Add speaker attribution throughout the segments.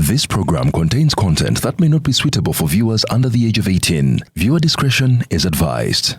Speaker 1: This program contains content that may not be suitable for viewers under the age of 18. Viewer discretion is advised.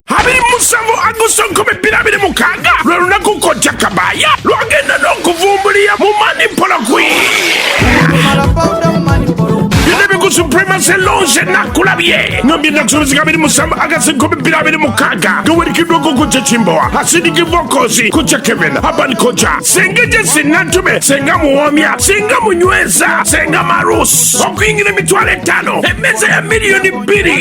Speaker 2: 27 Agusto 2026 lwe lunaku Kojja Kabaya lwagenda n'okuvumbulira mu Manipolokwi. Byonna biku Supremacy Lounge nakulabye ngambye nakusobozeka 27 August 2026 gawerikiddwako Kojja Kimbowa, Acidic Vocals, Kojja Kevin, Aban Kojja, Senga Jesse Nantume, Senga Muwomya, Senga Munyweza, Senga Marus. Okuyingira 50,000, emmeza ya 2 million.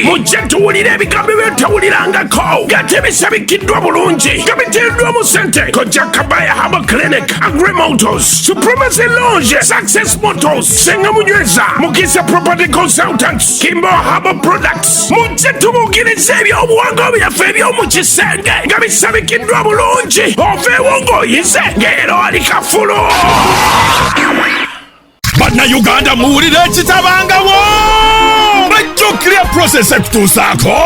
Speaker 2: Mujje tuwulire ebigambo byetawulirangako ng'ate bisabikiddwa bulungi nga biteereddwa mu ssente. Kojja Kabaya Herbal Clinic, Agri Motors, Supremacy Lounge, Success Motors, Senga Munyweza, Mukisa Property Consultants, Kimbo Herbal Products. Mujje tubuukirize ebyobuwangwa byaffe eby'omu kisenge nga bisabikiddwa bulungi, oveewo ng'oyize ng'era oli kafulu.
Speaker 3: Bannayuganda, muwulire ekitabangawo. Bajjo Clear Process ekutuusaako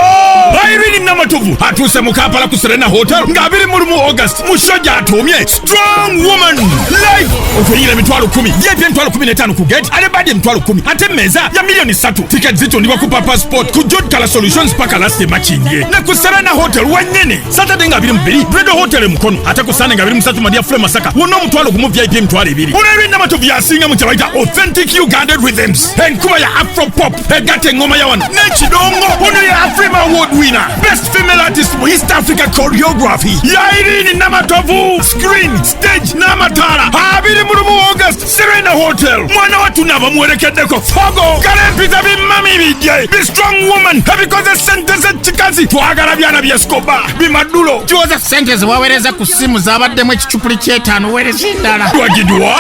Speaker 3: Irene Namatovu atuuse mu Kampala ku Serena Hotel nga 21 August mu show gy'atuumye Strong Woman Live. Okuyingira 10,000, VIP 15,000 ku gate, ate badi 10,000, ate emmeeza ya 3 million. Ticket zitundibwa ku Papa Sport, ku Jod Color Solutions paka Lasti Makindye ne ku Serena Hotel wennyini. Saturday nga 22, Bredo Hotel e Mukono, ate ku Sunday nga 23, Madia Fle Masaka wonna 10,000, VIP 20,000. Olwo Namatovu yasinga mu kye bayita authentic Ugandan rhythms, enkuba ya afro pop egatta eŋŋoma ya wano n'ekidongo. Ono ye Afrima Award winner, best female artist mu East Africa choreography ya Irene Namatovu. Screen, stage n'amataala, 21 August, Serena Hotel. Mwana wattu naabamuwerekeddeko fogo kale mpita bimami bijje bi strong woman ebikoze sente z'ekikazi. Twagala byana byeskoba bimadulo.
Speaker 4: Kiwoza sente zewaweereza ku ssimu zabaddemu ekicupuli ky'etaano, weereza endala.
Speaker 3: Twagidwa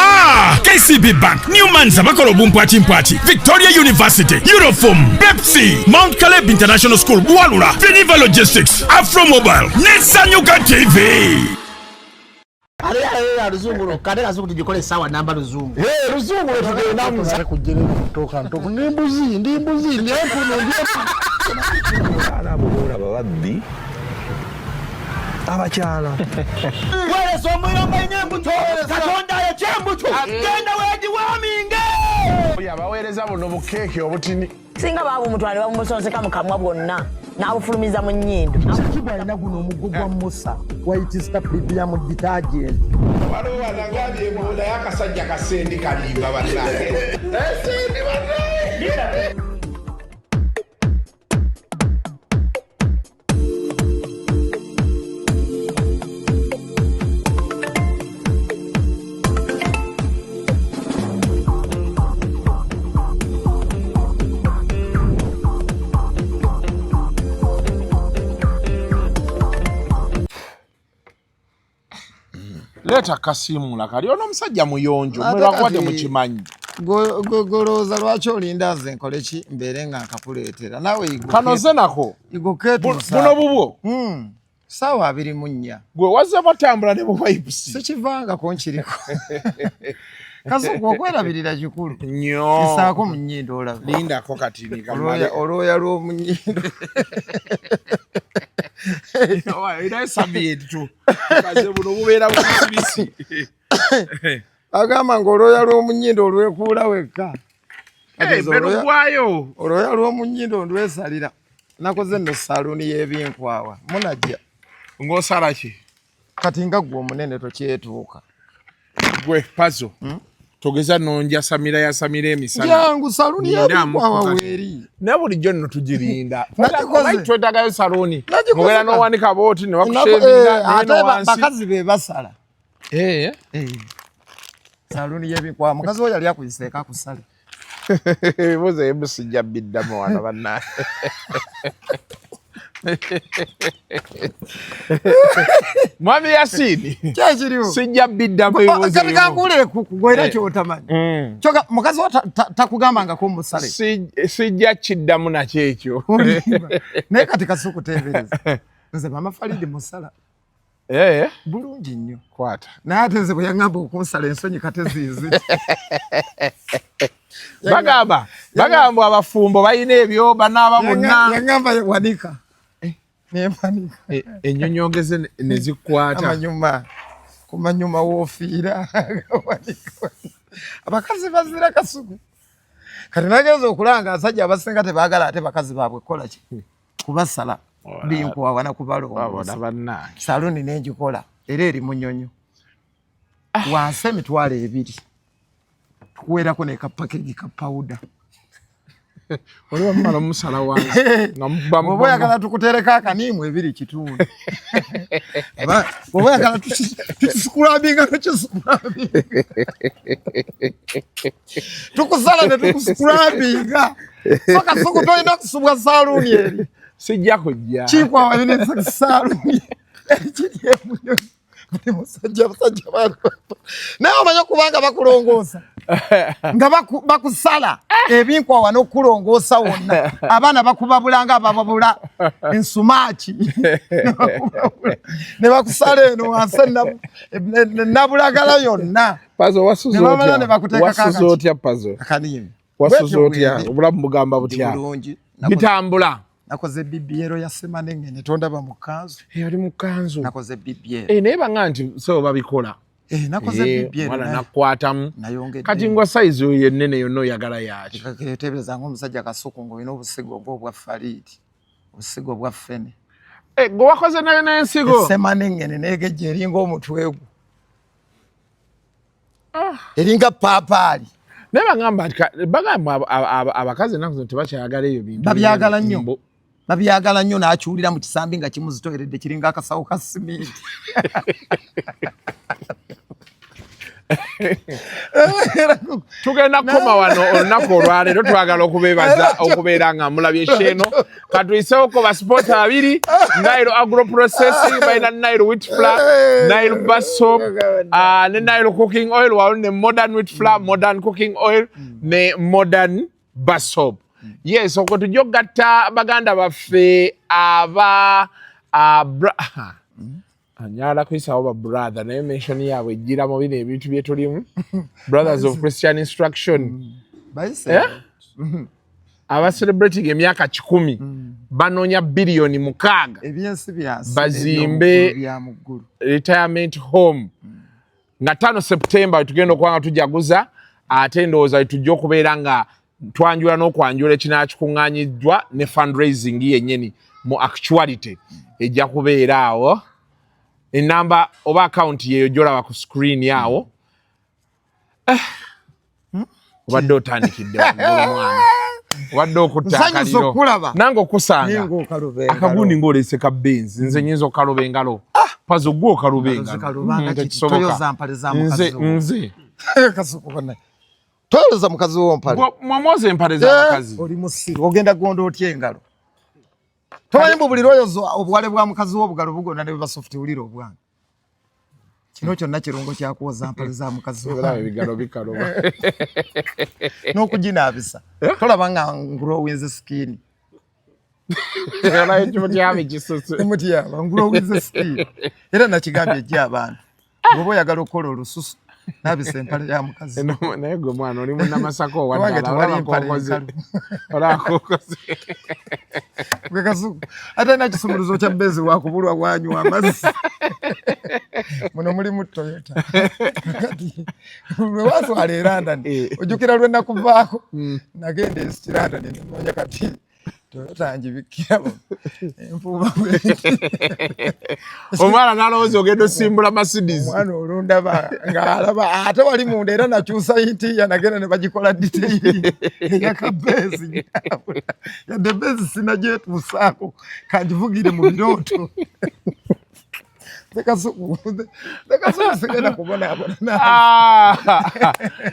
Speaker 3: KCB Bank, Newmans abakola obumpwakimpwaki, Victoria University, Eurofom, Pepsi, Mount Caleb International School Buwalula, Veniva Logistics, Afro Mobile ne Sanyuka TV.
Speaker 5: Ate luzungu lwokka, ate kazungu tugikola essaawa namba luzungu.
Speaker 6: Luzungu lwetugendamu kujjerera ntoka ndi mbuzi, ndi mbuzi, ndi empunu, ndi
Speaker 7: Abakyala abo boolaba babbi abakyala.
Speaker 5: Weereza omuyomba ina embuto, Katonda ayokya embuto, genda weegiwaaminge.
Speaker 6: Abaweereza buno bukeeke obutini.
Speaker 8: Singa baabumutwala ne babumusonseka mu kamwa bwonna n'abufulumiza mu nnyindo.
Speaker 9: Kibu alina guno omuggo gwa Musa, White Star Premium Detergent.
Speaker 6: Waliwo wanagambye mbu naye akasajja kasendi kalimba bannange, sendi bannange. Leeta kasiimula kali ono omusajja muyonjo.
Speaker 9: Ate
Speaker 6: mwelwakuba
Speaker 9: kati-
Speaker 6: temukimanyi.
Speaker 9: Golowooza lwaki olinda nze nkole ki mbeere nga nkakuleetera naawe?
Speaker 6: Kanoze nako.
Speaker 9: Igoketuusa.
Speaker 6: Buno bubwo.
Speaker 9: Saawa 24.
Speaker 6: Gwe wazze batambula ne buwaipusi.
Speaker 9: Sikivangako, nkiriko. Kasuku, okwerabirira kikulu.
Speaker 6: Nnyo.
Speaker 9: Isaako mu nnyindo olabe.
Speaker 6: Lindako kati.
Speaker 9: Olwoya lw'omu nnyindo.
Speaker 6: Era sabieti tu kaze buno bubeera bubisibisi.
Speaker 9: Agamba ng'olwoya lw'omu nnyindo olwekuula wekka. Kati nze
Speaker 6: Berugwayo.
Speaker 9: Olwoya lw'omu nnyindo ndwesalira. Nakoze nno saluuni y'ebinkwawa, munajja.
Speaker 6: Ng'osala ki?
Speaker 9: Kati nga ggwe omunene tokyetuuka.
Speaker 6: Gwe pazo, togeza nonjasamira yasamira emisana.
Speaker 9: Jangu, saluuni
Speaker 6: Ninamu
Speaker 9: y'ebinkwawa
Speaker 6: kati.
Speaker 9: weeri.
Speaker 6: Naye bulijjo nno tugirinda.
Speaker 9: Nagikoze.
Speaker 6: Twetagayo saluuni.
Speaker 9: Nagikoze.
Speaker 6: Mubeera n'owanika booti ne bakushevinga.
Speaker 9: Ate bakazi be basala.
Speaker 6: Eh.
Speaker 9: Saluuni y'ebinkwawa, mukazi we yali akuyiseeko akusale.
Speaker 6: Ebibuuzo ebimu sijja biddamu wano bannange. Mwami Yasini,
Speaker 9: Kyekiriwo.
Speaker 6: sijja biddamu ebibuuzo
Speaker 9: Kati
Speaker 6: ebimu.
Speaker 9: kankuwulire kugwera kyotamanyi. Kyoka mukazi wo takugambangako musale?
Speaker 6: Sijja kiddamu nakyo ekyo.
Speaker 9: Naye kati kasukuteebereza nze mama Falidi musala.
Speaker 6: Eh.
Speaker 9: Bulungi nnyo.
Speaker 6: Kwata.
Speaker 9: Naye ate nze bwe yaŋŋamba okunsala ensonyi kate ziizi.
Speaker 6: Bagamba bagamba abafumbo balina ebyo banaaba bonna.
Speaker 9: Yaŋŋamba wanika. Eh. Nempanika.
Speaker 6: Eh, ennyonyongeze ne zikwata.
Speaker 9: Amanyuma kumanyuma woofiira. Abakazi bazira kasuku. Kati nagenza okulanga abasajja abasinga tebaagala ate bakazi baabwe kukola ki? Kubasala binkwawa na kubalongoosa. Saluuni nengikola era eri Munyonyo. Ah. Wansi 20,000. Tukuweerako ne ka package ka powder.
Speaker 6: Oli wamumala omusala wansi.
Speaker 9: Bw'oba oyagala tukuteereko akaniimu 2.5. Bw'oba oyagala tukisikulabinga nokisikulabinga. Tukusala ne tukusikulabinga. So Kasuku tolina kusubwa saluuni eri.
Speaker 6: Sijja kujja.
Speaker 9: Kinkwawa ne saluuni ekiri emunyonyo. Buli musajja abasajja naye omanyi okubanga bakulongoosa nga bakusala ebinkwawa n'okukulongoosa wonna abaana bakubabula nga bababula ensumaaki ne bakusala eno wansi nabulagala yonna.
Speaker 6: Pazo wasuze otya Pazo? Wasuze otya? Obulamu bugamba butya? Bitambula.
Speaker 9: Nakoze BBL ya Semanengene tondaba mu kanzu.
Speaker 6: Eh, oli mu kanzu.
Speaker 9: Nakoze BBL.
Speaker 6: Eh, naye banga nti so babikola.
Speaker 9: Eh, nakoze BBL.
Speaker 6: Mwana nakwatamu. Kati ngwa size oyo ennene yonna oyagala yaaki?
Speaker 9: Teebereza ng'omusajja Kasuku ng'olina obusigo obwa Farid. Obusigo bwa Ffene.
Speaker 6: Eh, gwe wakoze nayo n'ensigo.
Speaker 9: Semanengene n'egejja eringa omutwe gwo. Ah. Eringa paapaali.
Speaker 6: Naye bagamba nti bagamba abakazi ennaku zino tebakyayagala ebyo bintu.
Speaker 9: Babyagala nnyo. Babyagala nnyo n'akiwulira mu kisambi nga kimuzitoweredde kiringa akasawo ka siminti.
Speaker 6: Tugenda kukoma wano olunaku olwaleero twagala okubeebaza okubeera nga mulabye sheeno katuyiseewoko ba sponsor babiri Nile Agro Processing balina Nile Wheat Flour, Nile Bar Soap, ne Nile Cooking Oil wamu ne Modern Wheat Flour, Modern Cooking Oil ne Modern Bar Soap. Yes, okwo tujja okugatta baganda baffe aba anyala kuyisawo ba brother naye mention yaabwe ejjira mu bino ebintu bye tulimu Brothers of Christian Instruction.
Speaker 9: Eh?
Speaker 6: Aba celebrating emyaka 100 banoonya 6 biliyoni bazimbe retirement home nga 5 September tugenda okuba nga tujaguza ate ndowooza tujja okubeera nga twanjula n'okwanjula ekinaakikuŋŋaanyiddwa ne fundraising yennyini mu actuality ejja kubeera awo enamba oba account yeeyo gy'olaba ku screen awo. Obadde otandikidde waggulu mwana. Obadde okutta akaliro. Nange okusanga. Akagundi ng'oleese ka benzi. Nze nnyinza okukaluba engalo. Pazo gwe okaluba engalo. Tekisoboka. Nze.
Speaker 9: Toyoza mukazi wo mpale.
Speaker 6: Mwamwoza empale z'abakazi.
Speaker 9: Oli musiru. Ogenda gonda otya engalo? Tomanyi mbu buli lw'oyoza obuwale bwa mukazi wo obugalo bugonda ne buba soft wulira obwange. Kino kyonna kirungo kya kwoza mpale za mukazi wo.
Speaker 6: Ebigalo bikaluba.
Speaker 9: N'okuginaabisa. Tolaba nga ngrowinze skin. Emutyaba ngrowinze skin. Era nakigambye ejja abantu. Bw'oba oyagala okukola olususu nabisa empale ya mukazi.
Speaker 6: Naye gwe mwana oli munnamasaka owaddalaolakokoze.
Speaker 9: Gwe Kasuku ate nakisumuluzo kya bezi wakubulwa wanywa amazzi. Muno mulimu Toyota. Kati lwe watwala e London ojjukira lwe nakuvaako nagenda e London nemanya kati Toyota ngibikkira enfuuba bweti.
Speaker 6: Omwana n'alowooza ogenda osimbula Mercedes.
Speaker 9: Omwana olundaba ng'alaba ate wali munda era nakyusa intiya nagenda ne bagikola detail eyakabeezi yadde beezi sinagyetuusaako kanjivugire mu birooto.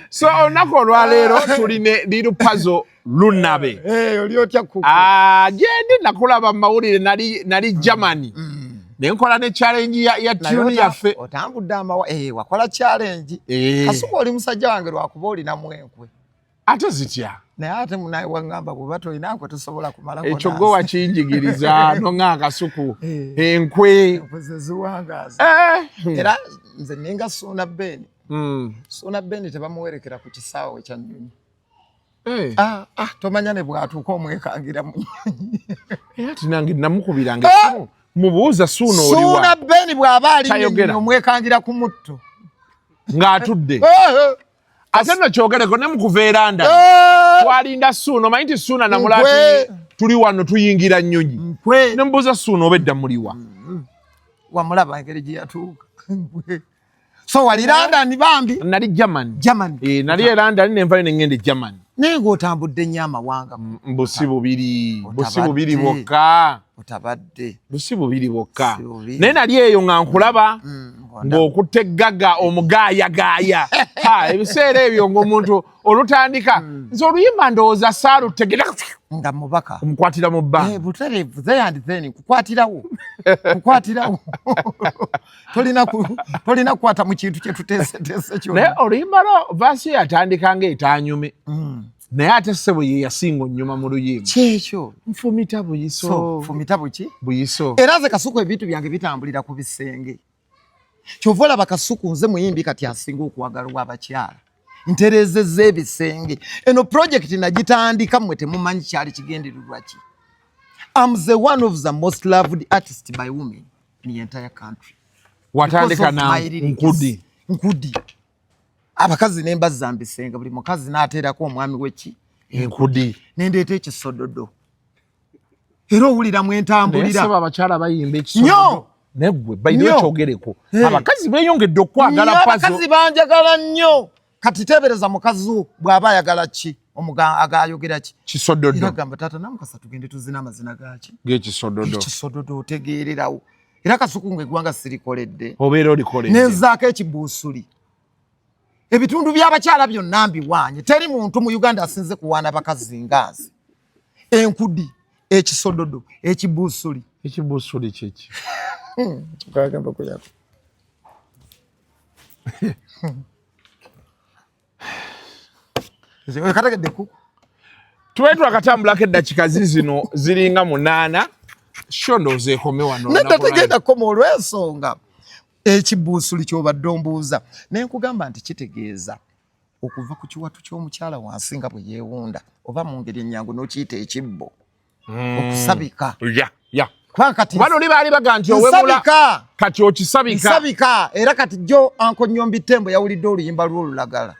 Speaker 6: So olunaku olwaleero tuline Lil Pazo Lunabe.
Speaker 9: Oli otya kuku?
Speaker 6: Gyendi nakulaba mu mawulire nali Germany. Ne nkola ne challenge ya tune yaffe.
Speaker 9: Otambudde amawa, wakola challenge. Kasuku oli musajja wange lwakuba olinamu enkwe.
Speaker 6: Ate zitya?
Speaker 9: Naye ate munaye wangamba bweba tolina nkwe tosobola kumalako.
Speaker 6: Ekyo gwe wakinjigiriza nonga akasuku enkwe
Speaker 9: zeziwangaaza. Era nze ninga Suuna Ben. Suuna Ben tebamuwerekera ku kisaawe kya nnyonyi. Tomanya ne bw'atuuka omwekangira mu nnyonyi.
Speaker 6: Era ati nange namukubiranga essimu mubuuza, Suuna oliwa?
Speaker 9: Suuna Ben bw'aba ali
Speaker 6: Tayogera.
Speaker 9: omwekangira ku mutto.
Speaker 6: Ng'atudde. Ate nno kyogereko ne mukuva e London twalinda Suuna, omanyi nti Suuna namulati tuli wano tuyingira nnyonyi,
Speaker 9: Nkwe.
Speaker 6: ne mubuuza, Suuna oba edda muliwa?
Speaker 9: Wamulaba engeri gye yatuuka. Nkwe. So wali London bambi?
Speaker 6: Nali Germany.
Speaker 9: Germany.
Speaker 6: Eh, nali e London nenvayo nengenda e Germany.
Speaker 9: Naye ng'otambudde nnyo amawanga.
Speaker 6: Busi bubiri, busi bubiri
Speaker 9: Otabadde.
Speaker 6: bwokka.
Speaker 9: Otabadde.
Speaker 6: Busi bubiri bwokka.
Speaker 9: Busi bubiri.
Speaker 6: Naye nali eyo nga nkulaba
Speaker 9: Ng'onda.
Speaker 6: ng'okutta eggaga omugaayagaaya. Ha, ebiseera ebyo ng'omuntu olutandika, nze oluyimba ndowooza saalutegera.
Speaker 9: Nga mubaka.
Speaker 6: Omukwatira mu bbanga.
Speaker 9: Eh, butereevu, there and then kukwatirawo, kukwatirawo. Tolina kukwata mu kintu kye tuteeseteese
Speaker 6: Naye
Speaker 9: kyonna.
Speaker 6: oluyimba lwo verse ye yatandika nga etanyume, naye ate ssebo ye yasinga onnyuma mu luyimba.
Speaker 9: Kyekyo.
Speaker 6: Nfumita buyiso.
Speaker 9: So fumita buki?
Speaker 6: Buyiso.
Speaker 9: Era nze Kasuku ebintu byange bitambulira ku bisenge. Kyova olaba Kasuku nze muyimbi kati asinga okwagalwa abakyala. Nterezezza ebisenge. Eno project nagitandika mmwe temumanyi kyali kigendererwa ki. Am the one of the most loved artist by women in the entire country.
Speaker 6: Watandika
Speaker 9: Because of
Speaker 6: na
Speaker 9: my lyrics.
Speaker 6: Nkudi.
Speaker 9: Nkudi. Abakazi nembazza mbisenge, buli mukazi n'ateerako omwami weki.
Speaker 6: Enkudi.
Speaker 9: Nendeeta ekisododo, era owulira
Speaker 6: Naye
Speaker 9: mwentambulira.
Speaker 6: ssebo, abakyala bayimba ekisododo.
Speaker 9: Nnyo.
Speaker 6: Neggwe bayina
Speaker 9: Nnyo.
Speaker 6: kyogereko, abakazi beeyongedde okwagala
Speaker 9: Nnyo.
Speaker 6: Pazo.
Speaker 9: Abakazi banjagala nnyo. Kati teebereza mukazi wo bw'aba ayagala ki, agayogera ki?
Speaker 6: Kisododo.
Speaker 9: Era gamba, taata Namukasa, tugende tuzina amazina gaki?
Speaker 6: G'ekisododo.
Speaker 9: Ekisododo. Otegeererawo era Kasuku nga eggwanga sirikoledde.
Speaker 6: Obeera olikoledde.
Speaker 9: Nenzaako ekibuusuli, ebitundu by'abakyala byonna mbiwaanye. Teri muntu mu Uganda asinze kuwaana bakazi nga nze. Enkudi, ekisododo, ekibuusuli.
Speaker 6: Ekibuusuli kiki?
Speaker 9: Kagamba kuyako. Kategedde ku.
Speaker 6: Tube twakatambulako eddakiika zizino ziringa 8, sho ndowooza ekome wano.
Speaker 9: Nedda.
Speaker 6: Olunaku lwa-
Speaker 9: Tegenda koma olw'ensonga ekibuusuli kyobadde ombuuza naye nkugamba nti kitegeeza okuva ku kiwatu ky'omukyala wansi nga bwe yeewunda, oba mu ngeri ennyangu n'okiyita ekibbo, okusabika.
Speaker 6: Ya.
Speaker 9: Kubanga kati
Speaker 6: Kuba luli baali baga nti owemula.
Speaker 9: Nsabika.
Speaker 6: Kati okisabika.
Speaker 9: Nsabika. Era kati jo Uncle Nyombi Tembo yawulidde oluyimba lw'olulagala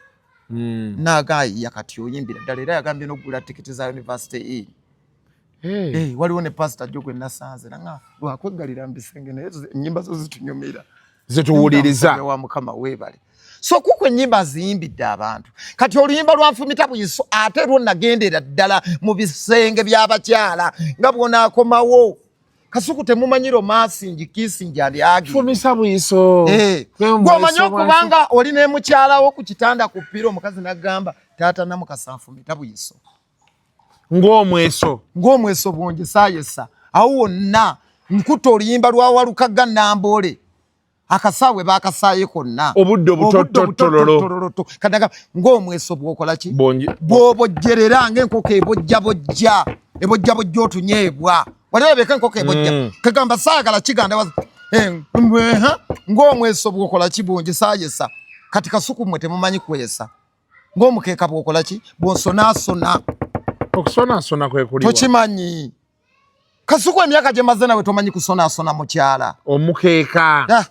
Speaker 9: n'agayiya, kati oyimbira ddala, era yagambye n'okugula tikiti za University Inn. Eh, waliwo ne pasita jo gwe nasanze nanga lwakweggalira mu bisenge, naye ennyimba zo zitunyumira.
Speaker 6: Zetuwuliriza.
Speaker 9: Wa Mukama weebale. So kuko ennyimba ziyimbidde abantu. Kati oluyimba lwa Nfumita Buyiso ate lwo nagendera ddala mu bisenge by'abakyala nga bw'onaakomawo. Kasuku temumanyi romance, kissing and hugging.
Speaker 6: Fumisa buyiso.
Speaker 9: Eh, gw'omanyi okubanga oli ne mukyalawo ku kitanda ku pillow, omukazi n'agamba, taata Namukasa, nfumita buyiso.
Speaker 6: Ng'omweso.
Speaker 9: Ng'omweso bwongisaayesa awo wonna. Nkutta oluyimba lwa Walukaga Namboole, akasaawe bakasaaye konna.
Speaker 6: Obudde obutottotololo.
Speaker 9: Kadaga ng'omweso bw'okola ki?
Speaker 6: Bongi-
Speaker 9: Bw'obojjerera ng'enkoko ebojjabojja, ebojjabojja otunyeebwa. Wali olabeka enkoko ebojja? Kagamba saagala kiganda mbwe, ha, ng'omweso bw'okola ki, bwongisaayesa. Kati Kasuku mmwe temumanyi kwesa ng'omukeeka bw'okola ki, bw'onsonaasona.
Speaker 6: Okusonaasona kwe kuliwa?
Speaker 9: Tokimanyi Kasuku, emyaka gye maze nawe tomanyi kusonaasona mukyala.
Speaker 6: Omukeeka.
Speaker 9: Ah,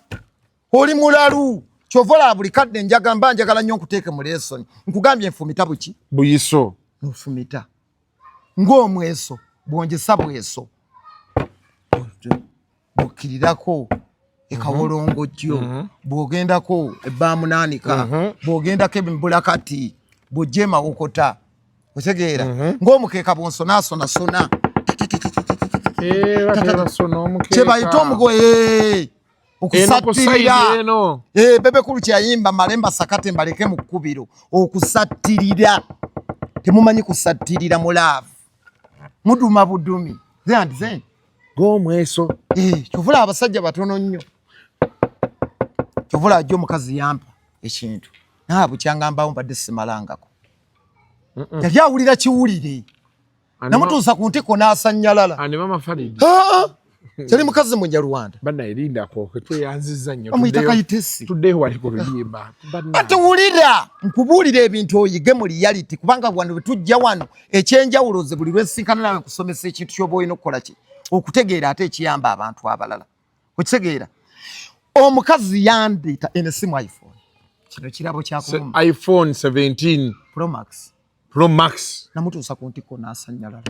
Speaker 9: oli mulalu. Kyova olaba buli kadde njaga mba njagala nnyo nkuteeke mu lesson. Nkugambye nfumita buki?
Speaker 6: Buyiso.
Speaker 9: Nfumita ng'omweso bwongesa bweso bukkirirako ekawolongojjo, bw'ogendako ebbamunaanika, bw'ogendako embulakati, bw'ojja emawokota, otegeera ng'omukeeka bwonsonaasonasona.
Speaker 6: Eh, batera omukeeka.
Speaker 9: Kyebayita omugoye.
Speaker 6: Eno ku side
Speaker 9: Okusattirira.
Speaker 6: eno.
Speaker 9: Eh, Bebe Cool kyeyayimba malemba sakate mbaleke mu kkubiro, okusattirira. Temumanyi kusattirira mu love, muduma budumi then and then.
Speaker 6: G'omweso.
Speaker 9: Eh, kyovula abasajja batono nnyo. Kyovula ajja omukazi yampa ekintu, naye bukyangambawo mbadde simalangako. Yali awulira kiwulire. Namutuusa ku ntikko n'asannyalala. Kyali mukazi Munyarwanda.
Speaker 6: Banayerindako tweyanziza nnyo.
Speaker 9: Amuyita Kayitesi.
Speaker 6: Tuddeyo wali ku luyimba.
Speaker 9: Ate wulira nkubuulira ebintu oyige mu reality, kubanga wano bwe tujja wano ekyenjawulo ze buli lwensinkana nawe nkusomesa ekintu ky'oba olina okukola ki okutegeera ate ekiyamba abantu abalala. Okitegeera? Omukazi yandeeta eno essimu iPhone. Kino kirabo kya kuluma.
Speaker 6: iPhone 17
Speaker 9: Pro Max.
Speaker 6: Pro Max.
Speaker 9: Namutuusa ku ntikko n'asannyalala.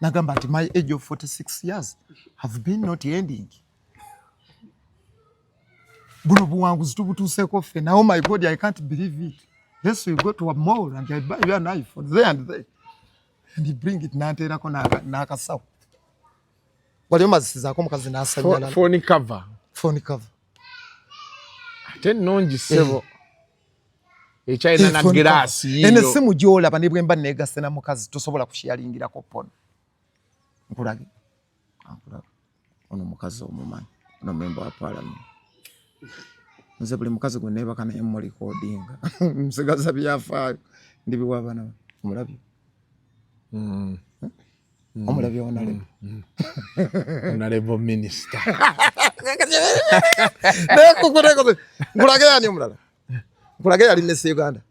Speaker 9: Nagamba nti my age of 46 years have been not ending. Buno buwanguzi tubutuuseeko ffenna. Oh my God, I can't believe it. Yes, we go to a mall and I buy you an iPhone there and there. And he bring it n'anteerako n'akasawo. Wali omazisizaako omukazi n'asannyalala.
Speaker 6: Phone cover.
Speaker 9: Phone cover.
Speaker 6: Ate nnungi ssebo. Ekyalina na giraasi yiyo.
Speaker 9: Eno essimu gy'olaba ne bwe mba neegasse na mukazi tosobola kushiyalingirako pono. Nkulage. Nkulage. Ono mukazi omumanyi. Ono memba wa parliament. Nze buli mukazi gwe neebaka naye mulikodinga. Nsigaza byafaayo. Ndibiwa abaana. Omulabye? Omulabye honorable.
Speaker 6: Honorable minister.
Speaker 9: Nkulage yani omulala. Nkulage yali Miss Uganda.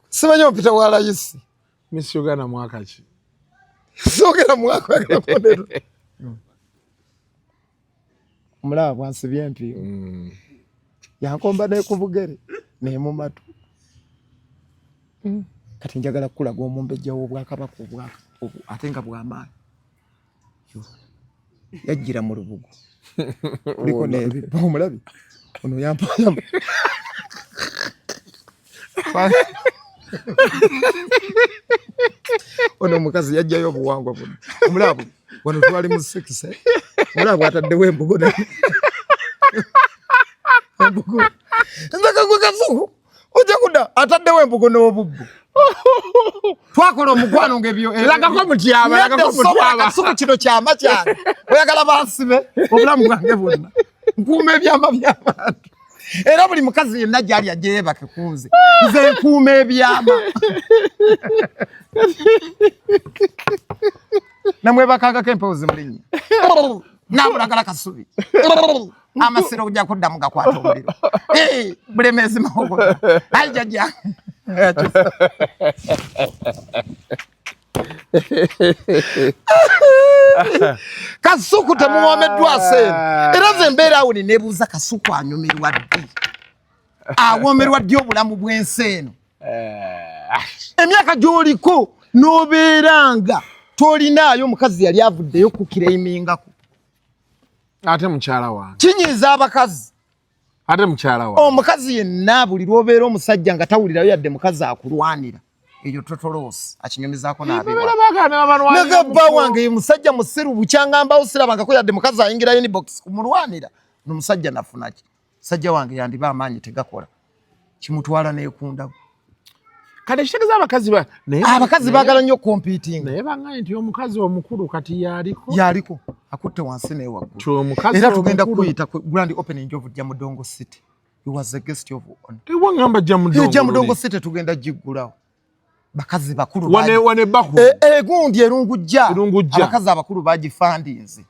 Speaker 9: Simanyi ompita wa layisi.
Speaker 6: Miss Uganda mwaka ki?
Speaker 9: Soogera mwaka gwaponero. Omulaba bwansibye empiyo. Yankomba ne ku bugere ne mu matu. Kati njagala kukulaga omumbejja w'obwakabaka ate nga bw'amaanyi. Yajjira mu lubugo. Kuliko n'ebibbo omulabi. Ono yampa. Ono omukazi yajjayo obuwangwa buno. Omulaba wano twali mu 6. Omulaba bw'ataddewo embugo. Embugo. Nze kagwe Kasuku. Ojja kudda ataddewo embugo n'obubbo. Twakola omukwano ng'ebyo.
Speaker 6: Lagako mutyaba, lagako mutyaba.
Speaker 9: Kasuku kino kyama kyange. Oyagala bansibe obulamu bwange bwonna. Nkuuma ebyama by'abantu. Era buli mukazi yenna gy'ali ajje yeebake ku nze. Nze nkuuma ebyama. Namwebakangako empewo zimulinnya. Naabulagala Kasubi. Amasiro ojja kuddamu gakwata omuliro. Bulemeezi Mawogola. Ayi jjajja. Kasuku temuwoomeddwa aseera. Era nze mbeera awo ne neebuuza Kasuku anyumirwa ddi? Awoomerwa ddi obulamu bw'ensi eno? Emyaka gy'oliko n'obeera nga tolinaayo omukazi yali avuddeyo kukireimingako.
Speaker 6: Ate mukyala wange.
Speaker 9: Kinyiiza abakazi.
Speaker 6: Ate mukyala wange.
Speaker 9: Omukazi yenna buli lw'obeera omusajja nga tawulirayo yadde mukazi akulwanira. Eyo totoloosi akinyumizaako n'abewa. Wange ye musajja musiru bukyangambawo sirabangako yadde mukazi ayingira inbox kumulwanira. N'omusajja nafuna ki? Musajja wange yandiba amaanyi tegakola. Kimutwala n'ekundago.
Speaker 6: Kati ekitegeeza abakazi
Speaker 9: abakazi baagala nnyo competing.
Speaker 6: Naye bangaye nti omukazi omukulu kati yaliko.
Speaker 9: Yaliko akutte wansi ne waggulu. Era tugenda kuyita ku grand opening of Jamudongo City. He was a guest of honor.
Speaker 6: Tewangamba Jamudongo.
Speaker 9: Jamudongo City tugenda giggulawo. Bakazi bakulu
Speaker 6: wane baku.
Speaker 9: Gundi erungujja. Abakazi abakulu bagifandinze.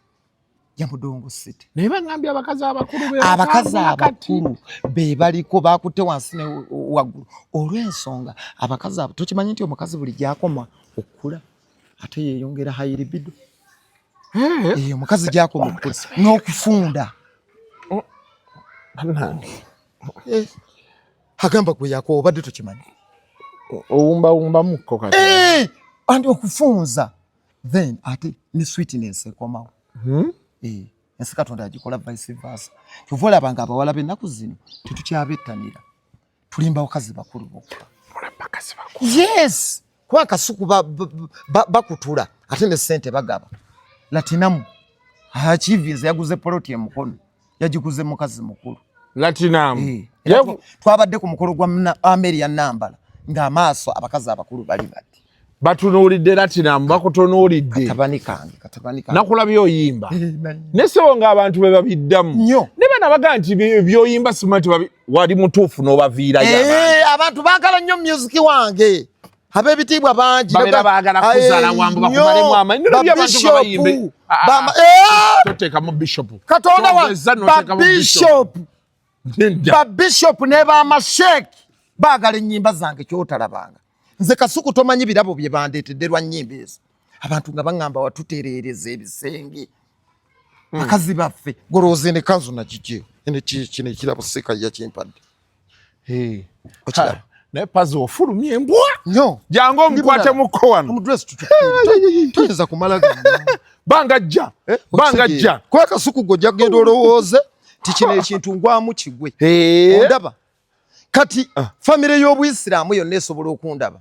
Speaker 9: Jamudongo City.
Speaker 6: Naye bangambye abakazi abakulu be
Speaker 9: abakazi abakulu be baliko bakutte wansi ne waggulu olw'ensonga abakazi abo tokimanyi nti omukazi buli gy'akoma okukula ate yeeyongera high libido. Omukazi gy'akoma okukula n'okufunda. Agamba gwe yakowa obadde tokimanyi.
Speaker 6: Owumbawumbamuko kati.
Speaker 9: Andi okufunza then ate ne sweetness ekomawo. Ensi Katonda yagikola vice versa. Kyova olaba nga abawala b'ennaku zino tetukyabettanira. Tulimba bakazi bakulu bokka. Yes, kuba akasuku bakutula ate ne ssente bagaba. Latinamu achivinze yaguze poloti e Mukono, yagiguze mukazi mukulu.
Speaker 6: Latinamu.
Speaker 9: Twabadde ku mukolo gwa Ameria Nambala ng'amaaso abakazi abakulu bali bati.
Speaker 6: Batunuulidde Latinamu, bakutunuulidde.
Speaker 9: Katabani kange, katabani kange.
Speaker 6: Nakulabye oyimba. Ne ssebo ng'abantu be babiddamu.
Speaker 9: Nnyo.
Speaker 6: Ne bana baga nti byoyimba simanyi nti wali mutuufu n'obaviirayo.
Speaker 9: Eh, abantu baagala nnyo music wange, ab'ebitiibwa bangi.
Speaker 6: Babeera baagala kuzaala wambu bakumalemu amaanyi. Nolabye abantu nga bayimbe. Ah, ah, ah. Toteekamu bishop.
Speaker 9: Katonda wa
Speaker 6: Togeza n'oteekamu
Speaker 9: babishop.
Speaker 6: Nedda.
Speaker 9: Babishop ne bamasheeki baagala ennyimba zange kyotalabanga. Nze Kasuku tomanyi birabo bye bandeetedde lwa nnyimba ezo. Abantu nga baŋŋamba watutereereza ebisenge, bakazi baffe golowooza eno ekanzu nagigyewo eno kino ekirabo seekayya kimpadde. Okiraba?
Speaker 6: Naye pazi ofulumya embwa.
Speaker 9: No.
Speaker 6: Jangu omukwate mukko wano.
Speaker 9: Omudress toyinza kumala
Speaker 6: banga jja banga jja.
Speaker 9: Kuba Kasuku gwe ojja kugenda olowooze ti kino ekintu ngwamu kigwe. Ondaba kati famire y'obuyisiraamu yonna esobola okundaba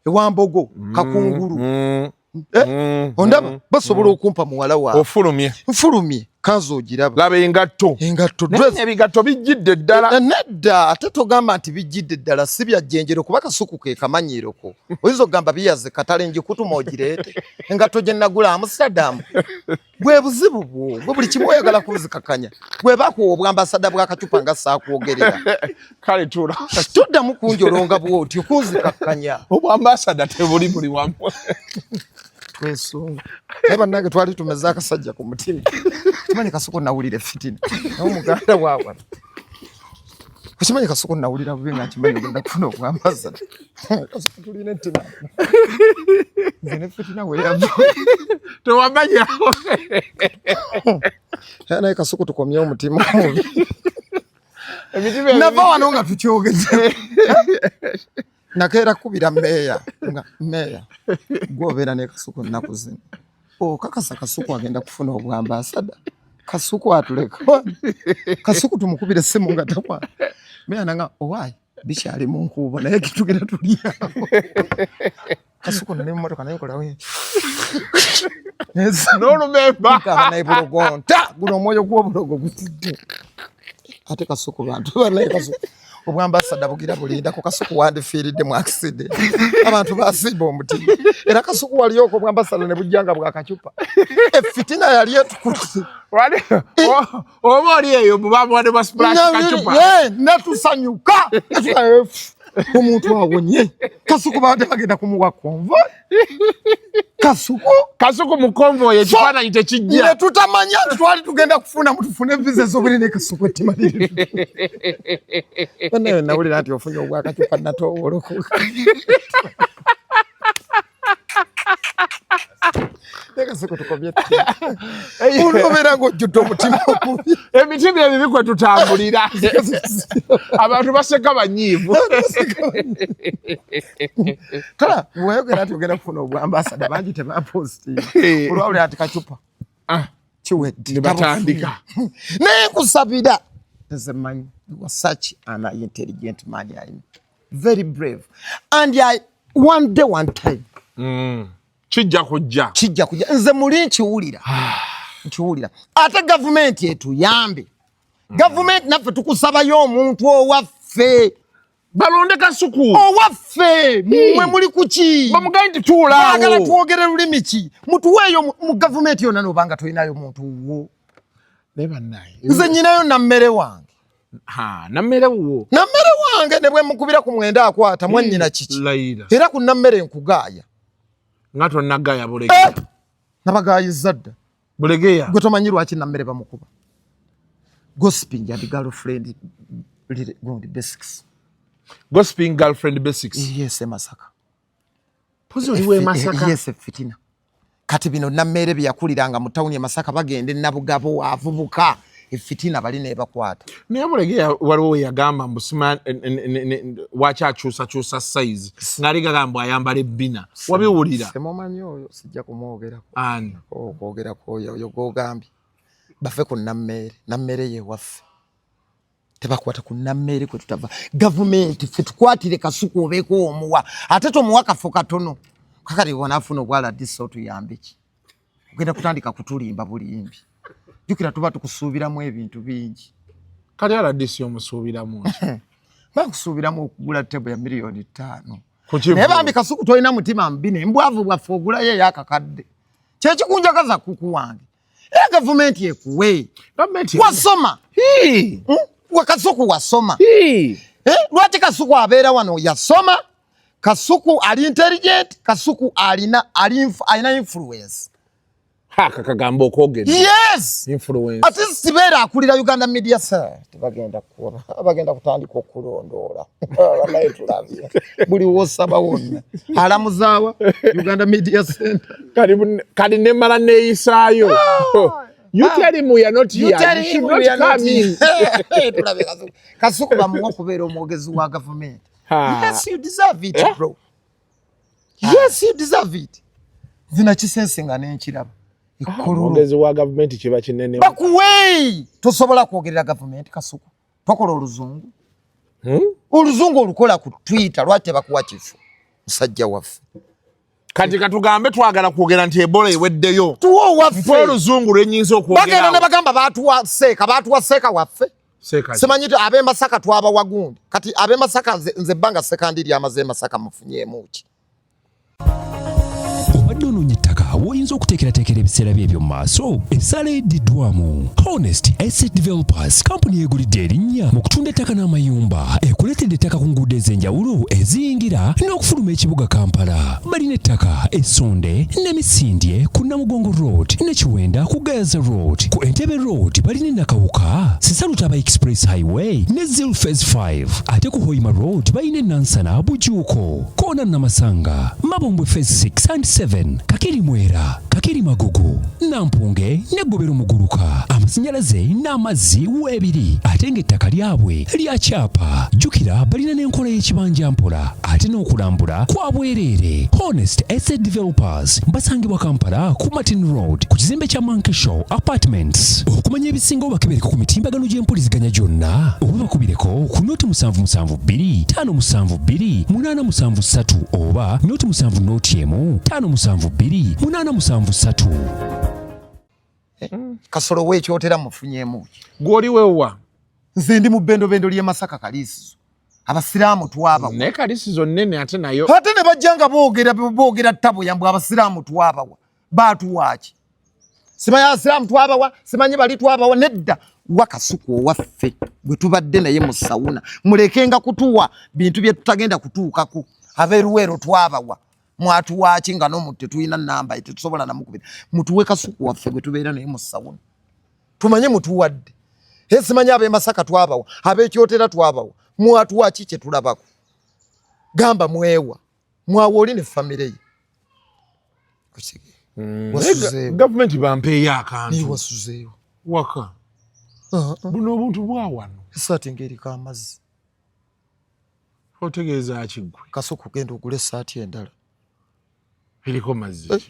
Speaker 9: ewambogo Kakungulu. Eh, ondaba basobola okumpa muwala waabwe.
Speaker 6: Ofulumye.
Speaker 9: Nfulumye kanzu ogiraba.
Speaker 6: Laba engatto.
Speaker 9: Engatto.
Speaker 6: Naye ebigatto bijjidde ddala.
Speaker 9: Eh, nedda, ate togamba nti bijjidde ddala, si bya jjenjero kuba Kasuku ke kamanyiiroko. Oyinza okugamba biyaze katale njikutuma ogireete engatto gye nagula Amsterdam. Bwe buzibu bwo gwe, buli kimu oyagala kunzikakanya. Gwe bakuwa obwambasada bw'akacupa nga saakwogerera.
Speaker 6: Kale tuula.
Speaker 9: Toddamu kunjolonga bw'otyo kunzikakkanya.
Speaker 6: Obwambasada tebuli buli wamu.
Speaker 9: Twesunga naye bannange twali tumeze akasajja ku mutima. Kimanyi Kasuku nawulira efitina naye omuganda waawano. Okimanyi Kasuku nawulira bubi nga nkimanyi ogenda kufuna obwambasada. Kasuku tulina ettima nze ne fitina weyava.
Speaker 6: Tewamanya.
Speaker 9: Naye Kasuku tukomyewo omutima omubi.
Speaker 6: Emitima
Speaker 9: nava wano nga tukyogeze. Nakeera kubira meeya nga meeya gwobeera ne Kasuku ennaku zino okakasa Kasuku agenda kufuna obwambasada. Kasuku atuleka. Kasuku tumukubira essimu nga takwa meeya nanga owaayi bikyali mu nkuubo naye kitugenda tulyawo. Kasuku nali mu motoka naye nkolawo
Speaker 6: n'olumemba.
Speaker 9: Naye bulogo nta guno omwoyo gw'obulogo gutidde ate Kasuku bantu banaye Kasuku obwambasada bugira bulindako. Kasuku wandifiiridde mu accident, abantu basimba omutima era Kasuku walioko obwambasada ne bujja nga bwakacupa efitina yali etukutuse.
Speaker 6: Oba oli eyo mubamuwadde bwa splash kacupa.
Speaker 9: Netusanyuka omuntu awonye. Kasuku babadde bagenda kumuwa convoy Kasuku.
Speaker 6: Kasuku mu convoy ekifaananyi tekijja.
Speaker 9: Ne tutamanya nti twali tugenda kufuna mutufune visa ezobuli ne Kasuku ettima liri banaye. Nawulira nti ofunye obwakacupa natoowolokoka. Kasuku tukomye obeera ng'ojjudde omutima omubi.
Speaker 6: Emitima ebibi kwe tutambulira abantu baseka banyiivu.
Speaker 9: Kala weyogera nti ogenda kufuna obwambasada bangi tebapositinga olwawulira nti kacupa kiwedde.
Speaker 6: Ne batandika.
Speaker 9: Naye nkusabira nze manyi you are such an intelligent man. I'm very brave and I one day, one time.
Speaker 6: Kijja kujja.
Speaker 9: Kijja kujja. Nze muli nkiwulira, nkiwulira. Ate gavumenti etuyambe. Gavumenti naffe tukusabayo omuntu owaffe.
Speaker 6: Balonde Kasuku.
Speaker 9: Owaffe mwe muli kuki?
Speaker 6: Bamugaye nti tuulaawo.
Speaker 9: Baagala twogere lulimi ki? Mutuweeyo mu gavumenti yonna nobanga tolinayo muntu wo.
Speaker 6: Naye bannaye.
Speaker 9: Nze nyinayo nammere wange.
Speaker 6: Ha, nammere wuwo.
Speaker 9: Nammere wange ne bwe mukubira ku 9 akwata mwannyina kiki.
Speaker 6: Layira.
Speaker 9: Era ku nammere nkugaaya.
Speaker 6: Nga tonnagaya Bulegeya.
Speaker 9: Eh! Nabagayiza dda.
Speaker 6: Bulegeya.
Speaker 9: Gwe tomanyi lwaki nammere bamukuba? Gossiping and girlfriend gundi basics.
Speaker 6: Gossiping, girlfriend basics.
Speaker 9: Yes, e Masaka.
Speaker 6: Pozi oli w'e Masaka.
Speaker 9: Yes, fitina. Kati bino nammere bye yakuliranga mu tawuni e Masaka bagenda e Nabugabo avubuka efitina bali nebakwata.
Speaker 6: Naye Bulegeya waliwo we yagamba mbu sima wakyakyusakyusa size ng'ali gagamba ayambala ebbina wabiwulira?
Speaker 9: Semumanyi oyo sijja kumwogerako.
Speaker 6: Ani?
Speaker 9: Okwogerako oyo oyo gwogambye bave ku nammeere. Nammeere yewaffe tebakwata ku nammeere kwe tutava. Gavumenti ffe tukwatire Kasuku obeeko omuwa ate tomuwa kafo katono. Kakati wanaafuna obwaladisa otuyambe ki? Ogenda kutandika kutulimba bulimbi. Jjukira tuba tukusuubiramu ebintu bingi.
Speaker 6: Kali RDC omusuubiramu nti
Speaker 9: Bakusuubiramu okugula table ya miliyoni 5.
Speaker 6: Ku kivu.
Speaker 9: Naye bambi Kasuku tolina mutima mubi nembwavu bwaffe ogulayo eyakakadde kyekikunjagaza kuku wange era gavumenti ekuwe.
Speaker 6: Gavumenti
Speaker 9: Wasoma. Kasuku wasoma. Lwaki Kasuku abeera wano? Yasoma. Kasuku ali intelligent. Kasuku alina alina influence.
Speaker 6: Haka kagambo okwogera.
Speaker 9: Yes.
Speaker 6: Influence.
Speaker 9: Ate sibeera akulira Uganda Media Center. Tebagenda kukola, bagenda kutandika okulondoola. Naye tulabye buli wosaba wonna alamuzaawa Uganda Media Center.
Speaker 6: Kati nemala neeyisaayo. You tell him we are not here.
Speaker 9: You tell
Speaker 6: You
Speaker 9: him
Speaker 6: should
Speaker 9: we
Speaker 6: not
Speaker 9: are not
Speaker 6: come in.
Speaker 9: here. Tulabye Kasuku. Kasuku bamuwa okubeera omwogezi wa gavumenti. Yes, you deserve it, bro. Yes, you deserve it. Zina kisense nga nenkiraba. Ekkololo.
Speaker 6: Omwogezi wa gavumenti kiba kinene.
Speaker 9: Bakuwe, tosobola kwogerera gavumenti, Kasuku. Tokola oluzungu? Oluzungu olukola ku Twitter, lwaki tebakuwa kifo, musajja waffe?
Speaker 6: Kati katugambe twagala kwogera nti Ebola eweddeyo.
Speaker 9: Tuwa owaffe.
Speaker 6: Mpa oluzungu lwenyinza
Speaker 9: Bagenda
Speaker 6: okwogera.
Speaker 9: Ne bagamba batuwa seeka, batuwa seeka waffe.
Speaker 6: Seeka ki?
Speaker 9: Simanyi ab'e Masaka twabawa gundi. Kati ab'e Masaka, nze ebbanga Sekandiri amaze e Masaka, mufunyeemu ki?
Speaker 1: Obadde onoonya ettaka w'oyinza okuteekerateekera ebiseera bye eby'omu maaso? Essaala eddiddwamu. Honest Estate Developers, kampuni yeegulidde erinnya mu kutunda ettaka n'amayumba, ekuleetedde ettaka ku nguudo ez'enjawulo eziyingira n'okufuluma ekibuga Kampala. Balina ettaka Essonde ne Misindye ku Namugongo Road ne Kiwenda ku Gayaza Road. Ku Entebbe Road balina Nakawuka, Sisalutaba Express Highway ne Zil Phase 5. Ate ku Hoima Road balina Nansana, Bujuuko Koona, Namasanga, Mabombwe Phase 6 and 7, Kakiri Mwera, Kakiri Magugu, Nampunge ne Gobero Muguluka. Amasannyalaze n'amazzi weebiri, ate ng'ettaka lyabwe lya kyapa. Jjukira balina n'enkola y'ekibanja mpola, ate n'okulambula kwa bwereere. Honest Estate Developers basangibwa Kampala ku Martin Road ku kizimbe kya Monkey Show Apartments. Okumanya ebisingawo bakebereko ku mitimbagano gy'empuliziganya gyonna oba bakubireko ku 072 572 873 oba 070 1 572 873.
Speaker 9: Kasolo weekyotera mufunyeemu ki?
Speaker 6: Gw'oli wewa?
Speaker 9: Nze ndi mu bendobendo ly'e Masaka, Kaliisizo. Abasiraamu twabawa.
Speaker 6: Naye Kaliisizo nnene ate nayo.
Speaker 9: Ate ne bajja nga boogera ttabo yambwe. Abasiraamu twabawa, baatuwaaki? Simanyi abasiraamu twabawa, simanyi bali twabawa. Nedda, wa Kasuku owaffe gwe tubadde naye mu sauna. Mulekenga kutuwa bintu bye tutagenda kutuukako. Abeeruweero twabawa, mwatuwaaki? Nga n'omuntu tetulina namba, tetusobola namukubira. Mutuwe Kasuku waffe gwe tubeera naye mu sauna, tumanye mutuwadde. E simanyi ab'e Masaka twabawa, ab'ekyotera twabawa, mwatuwaki kye tulabako? Gamba mwewa, mwawa oli ne famire ye. Wasuzeewo?
Speaker 6: Gavumenti bampeeyo akantu.
Speaker 9: Wasuzeewo?
Speaker 6: Waka buno obuntu bwa wano.
Speaker 9: Esaati ng'eriko amazzi.
Speaker 6: Otegeeza ki ggwe?
Speaker 9: Kasuku, genda ogule esaati endala.
Speaker 6: Eriko mazzi.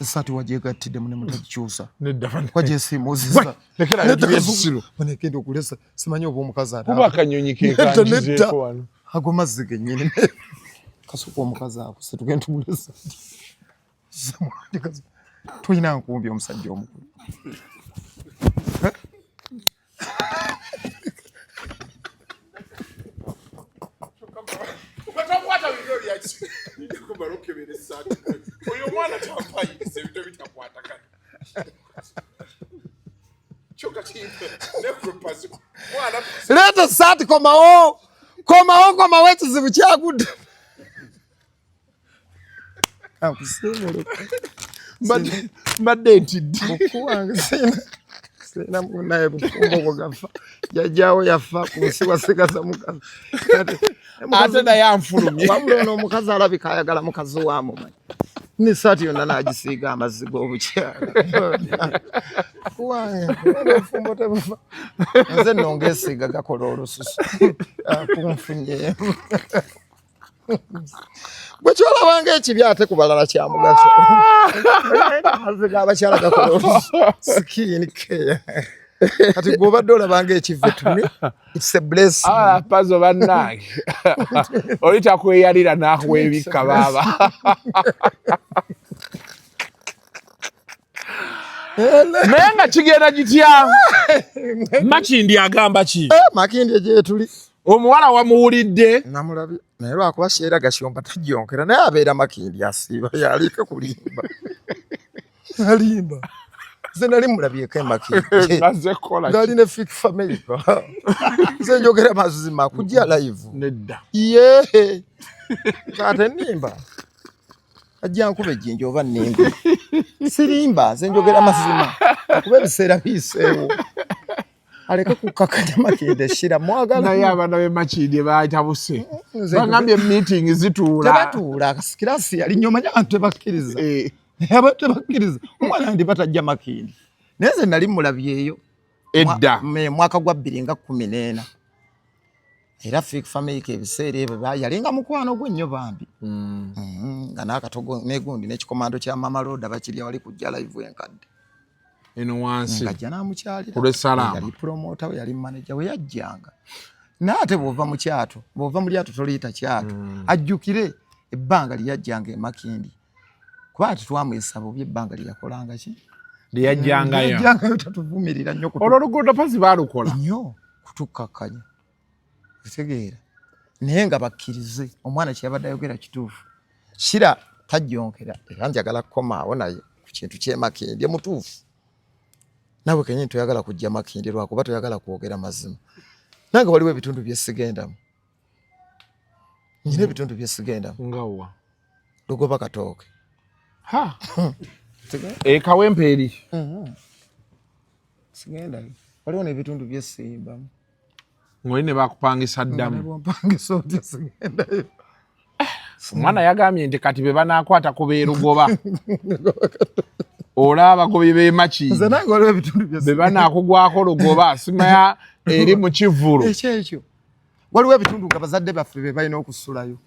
Speaker 9: Esaati wagyegattiddemu ne mutagikyusa?
Speaker 6: Nedda.
Speaker 9: Wagyesiimuuziza?
Speaker 6: Lekera ebintu by'ekisiru.
Speaker 9: Genda ogule simanyi oba omukazi
Speaker 6: Kuba akanyonyi kekanjizeeko wano.
Speaker 9: Ago mazzi gennyini. Kasuku, omukazi akuse, tugenda tugule esaati. Tulina nkumbi, omusajja omukulu.
Speaker 6: Batakwata bintu byaki kumala okukebera essaati. Oyo omwana tampayiriza ebintu ebitakwatagana. Kyokka kimpe nekwepazi mwana.
Speaker 9: Leeta esaati, komawo, komawo, komawo, ekizibu kyagudde. Akusiimule.
Speaker 6: Mbadde ntidde.
Speaker 9: Mukuwange sina naye bufumbo bwegafa, jajjawo yafa, ku nsi wasigaza mukazi.
Speaker 6: Ate naye anfulumye.
Speaker 9: Wabula ono omukazi alabika ayagala mukazi wamumanyi, nesaati yonna n'agisiiga amazzi g'obukyala. Kuwange obufumbo tebufa. Nze nno ngeesiiga gakola olususu akunfunyeemu. Bwe kyolabanga ekibi ate ku balala kya mugaso. Amazzi g'abakyala gakola olususu, skin care. Kati gwe obadde olabanga ekive, to me it's a blessing.
Speaker 6: Ah, Pazo bannange, oli takweyalira n'akwebikka baaba. Naye nga kigenda gitya? Makindi agamba ki?
Speaker 9: Makindi gyetuli.
Speaker 6: Omuwala wamuwulidde?
Speaker 9: Namulabye, naye lwakuba sheera Gashumba tajjonkera, naye abeera Makindi asiiba yaliko kulimba, alimba. Nze nali mulabyeko emakindye
Speaker 6: Ngazze kukola ki?
Speaker 9: ngali ne Fik Fameica. Nze njogera mazima kujja live.
Speaker 6: Nedda.
Speaker 9: Ye ate nimba ajja nkuba ejjinja oba nimba sirimba, nze njogera mazima akuba ebiseera biyiseewo aleke kukakanya Makindye Shira mwagala.
Speaker 6: Naye abaana b'e Makindye batabuse.
Speaker 9: Nze
Speaker 6: Bagambye meeting zituula.
Speaker 9: Tebatuula, kirasi yali nnyo, omanya abantu tebakkiriza. Abantu tebakkiriza omwana ndi batajja Makindye, naye nze nali mulabyeyo
Speaker 6: Edda.
Speaker 9: Mwaka gwa 2014 era Fik Fameica ebiseera ebyo yalinga mukwano gwe nnyo bambi. Nga n'akatogo negundi n'ekikomando kya Mama Loda bakirya wali kujja live enkadde
Speaker 6: Eno wansi.
Speaker 9: Ng'ajja n'amukyalira.
Speaker 6: Ku lw'Essalaama.
Speaker 9: Yali promoter we, yali manager we, yajjanga. Naye ate bw'ova mu kyato, bw'ova mu lyato toliyita kyato. Ajjukire ebbanga lye yajjanga e Makindye, kuba ati twamuyisa bubi ebbanga lye yakolanga ki?
Speaker 6: Lyeyajjangayo.
Speaker 9: Yajjangayo, tatuvumirira nnyo
Speaker 6: Olwo oluguudo pazi baalukola.
Speaker 9: Nnyo kutukkakkanya, otegeera, naye nga bakkirize omwana kyeyabadde ayogera kituufu. Shira tajjonkera, era njagala kukomaawo naye ku kintu ky'emakindye mutuufu. Naawe kenyini toyagala kujja Makindye lwakuba toyagala kwogera mazima. Nange waliwo ebitundu byesigendamu, nyina ebitundu byesigendamu.
Speaker 6: Nga wa?
Speaker 9: Lugoba Katooke.
Speaker 6: Ha. Ekawempe eri.
Speaker 9: Sigendayo, waliwo n'ebitundu byesimbamu.
Speaker 6: Ng'oli ne bakupangisa ddamu.
Speaker 9: Bwompangisa otya sigendayo.
Speaker 6: Omwana yagambye nti kati be banaakwata ku beerugoba olaba abagobi b'e
Speaker 9: Nze
Speaker 6: Makindye
Speaker 9: nange waliwo ebitundu
Speaker 6: be
Speaker 9: bye
Speaker 6: banaakugwako lugoba simaya eri mu kivvulu.
Speaker 9: Ekyo waliwo ebitundu nga bazadde baffe be balina okusulayo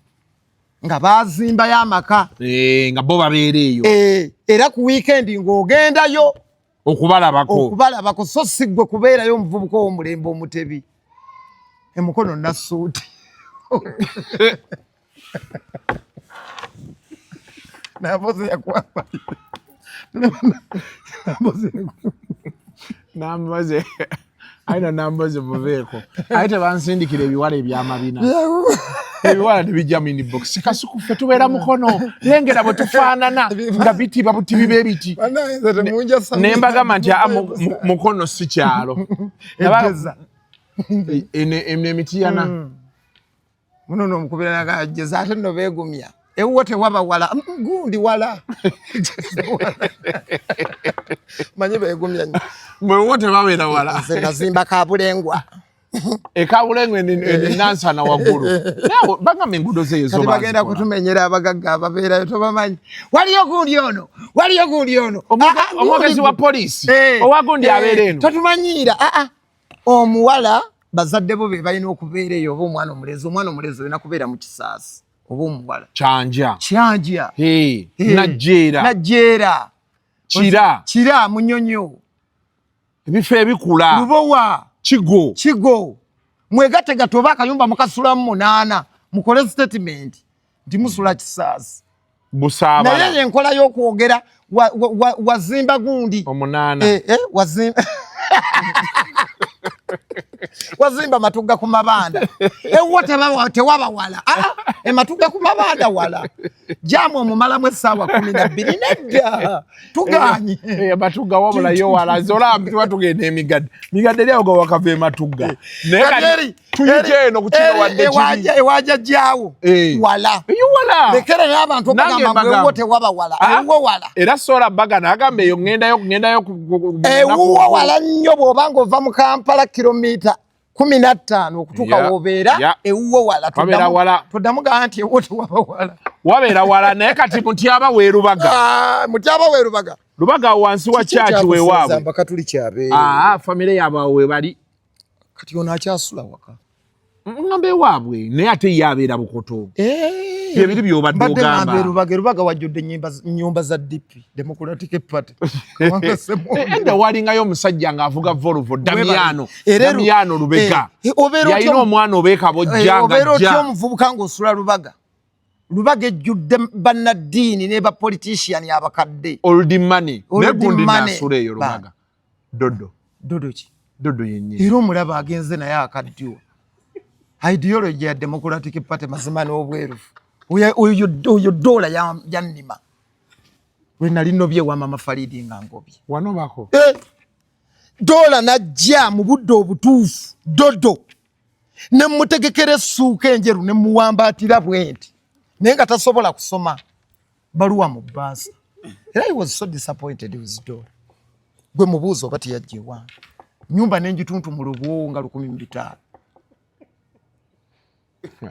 Speaker 9: nga bazimbayo amaka.
Speaker 6: Eh, nga bo babeera eyo.
Speaker 9: Eh, era ku wiikendi ng'ogendayo
Speaker 6: okubalabako.
Speaker 9: Okubalabako, so si ggwe kubeerayo omuvubuka ow'omulembe omutebi emukono nasuuti Namboze yakwambalira. Namboze.
Speaker 6: Namboze ayina, Namboze muveeko, aye tebansindikira ebiwala ebyamabina, ebiwala tebijja mu inbox. Kasuku ffe tubeera Mukono, lengera bwe tufaanana nga bitiba butibi b'ebiti. Ne mbagamba nti aa, Mukono si kyalo.
Speaker 9: Ejjeza.
Speaker 6: Eno emitiyana.
Speaker 9: Muno nomukubira nagajjeza, ate nno beegumya ewuwo tewaba wala. Gundi wala. Jjeza wala. Manyi beegumya nnyo.
Speaker 6: Mwewo tebabeera wala.
Speaker 9: Nze nazimba Kabulengwa.
Speaker 6: Ekabulengwa enansana waggulu. Naawe bagamba enguudo zeeyo zo
Speaker 9: Kati bagenda
Speaker 6: baazikola.
Speaker 9: Kutumenyera abagagga ababeerayo tobamanyi. Waliyo gundi ono, waliyo gundi ono. Ah, ah,
Speaker 6: Omwogezi
Speaker 9: gundi-
Speaker 6: wa poliisi
Speaker 9: Eh,
Speaker 6: owa gundi
Speaker 9: eh,
Speaker 6: abeera eno.
Speaker 9: Totumanyiira. Ah, ah. Omuwala bazadde bo be balina okubeera eyo, oba omwana omulenzi, omwana omulenzi olina kubeera mu Kisaasi, oba omuwala.
Speaker 6: Kyanja.
Speaker 9: Kyanja.
Speaker 6: Hey,
Speaker 9: Eh,
Speaker 6: Najjeera.
Speaker 9: Najjeera.
Speaker 6: Kira.
Speaker 9: Kira, Munyonyo.
Speaker 6: Ebifo ebikula.
Speaker 9: Lubowa.
Speaker 6: Kigo.
Speaker 9: Kigo. Mwegategatte oba akayumba mukasulamu munaana, mukole statement nti musula Kisaasi.
Speaker 6: Busaabala.
Speaker 9: Naye yenkola y'okwogera wazimba gundi
Speaker 6: omunaana.
Speaker 9: Eh, eh, wazimba Matugga ku mabanda, ewuwo tewaba wala. Ah, ematugga ku mabanda wala, jamu omumalamu essaawa 12, nedda, tuganye.
Speaker 6: Eh, Matugga wabula yo wala, zola tuba tugenda emigadde migadde eri awo wakava ematugga, naye
Speaker 9: Kati
Speaker 6: kati tuyite eno ku kino wadde kiri.
Speaker 9: Ewajajjaawo wala.
Speaker 6: Eyo wala.
Speaker 9: Lekera n'abantu
Speaker 6: Nange
Speaker 9: okugamba ngu
Speaker 6: mbagamba.
Speaker 9: ewuwo tewaba wala.
Speaker 6: Ah,
Speaker 9: Ewuwo wala.
Speaker 6: Era sola baga nagamba eyo ŋŋendayo ŋŋendayo
Speaker 9: Ewuwo wala nnyo, bw'obanga ova mu Kampala kilomita 15 okutuuka w'obeera, ewuwo wala.
Speaker 6: Wabeera wala.
Speaker 9: Toddamu gaa nti ewuwo tewaba wala.
Speaker 6: Wabeera wala, naye kati Mutyaba weerubaga.
Speaker 9: Ah, Mutyaba weerubaga.
Speaker 6: Lubaga wansi wa kyaki wewaabwe.
Speaker 9: Bakatuli kyabeere.
Speaker 6: Ah, famire yaabwe awo webali.
Speaker 9: Kati ono akyasula waka?
Speaker 6: Ngamba ewaabwe, naye ate ye abeera Bukoto.
Speaker 9: Eh.
Speaker 6: Byebiri byobadde
Speaker 9: Mbadde ngamba
Speaker 6: ogamba.
Speaker 9: Erubaga, Erubaga wajjudde ennyumba za DP, Democratic Party. Kubanga
Speaker 6: Edda walingayo omusajja ng'avuga Volvo, Damiano.
Speaker 9: Era
Speaker 6: Damiano Lubega.
Speaker 9: Eh, obeera
Speaker 6: Yalina omwana obeekabojja
Speaker 9: obeera otya
Speaker 6: ng'ajja.
Speaker 9: omuvubuka ng'osula Lubaga? Lubaga ejjudde bannaddiini ne bapolitician abakadde.
Speaker 6: Old money.
Speaker 9: Old
Speaker 6: Naye gundi
Speaker 9: money.
Speaker 6: nasula eyo Lubaga, Dodo.
Speaker 9: Dodo ki?
Speaker 6: Dodo yennyini.
Speaker 9: Era omulaba agenze naye akaddiwa ideology ya Democratic Party, mazima n'obwerufu. Oyo dola yannima. Lwe nali nobye wa mama Faridi nga ngobye.
Speaker 6: Wanobako?
Speaker 9: Eh. Dola najja mu budde obutuufu dodo ne mutegekera essuuka enjeru ne muwambaatira bwenti naye nga tasobola kusoma baluwa mu bbaasa. Era I was so disappointed with Dola. Gwe mubuuza oba teyajja ewange. Nyumba ne ngituntumula obuwoowo nga 1500.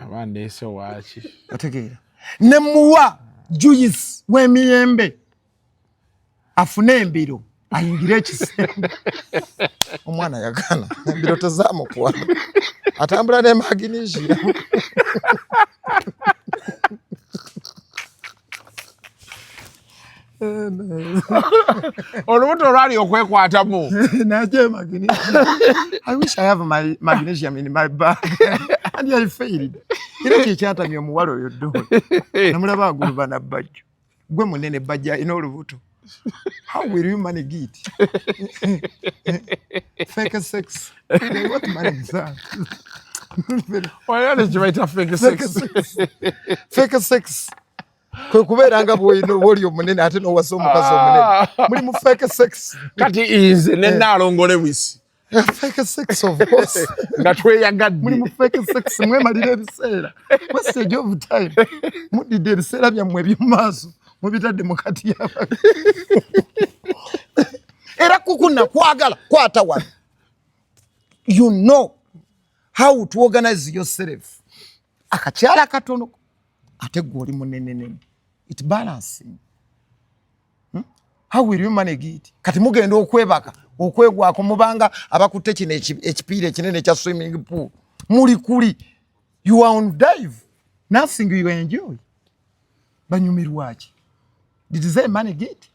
Speaker 6: Aba ndeese waaki?
Speaker 9: Otegeera. Ne muwa juice w'emiyembe afune embiro ayingire ekisenge. Omwana yagana embiro tezamukwata, atambula ne magnesium.
Speaker 6: Olubuto olwali okwekwatamu.
Speaker 9: Naje magnesium. I wish I have my magnesium in my bag. And I failed. Era kyekyatamya omuwala oyo ddolo. Namulaba aguluba na bbajjo. Gwe munene bbajjo alina olubuto. How will you manage it? Fake sex. What manage that?
Speaker 6: Oyale kibayita fake sex.
Speaker 9: Fake sex. Kwe kubeera nga bw'oli omunene ate n'owasa omukazi omunene. Muli mu fake sex.
Speaker 6: Kati nze ne Nnaalongo Lewis.
Speaker 9: Fake sex of course.
Speaker 6: Nga tweyagadde.
Speaker 9: Muli mu fake sex mwemalira ebiseera. Wastage of time. Mudidde ebiseera byammwe eby'omu maaso. Mubitadde mu kati y'abantu. Era kuku nakwagala kwata wano. You know how to organize yourself. Akakyala katono ate gwe oli munenenene. It balancing. How will you manage it? Kati mugenda okwebaka okwegwako mubanga abakutte kino ekipiira ekinene ekya swimming pool. Muli kuli. You are on dive. Nothing you enjoy. Banyumirwa ki? Did they manage it?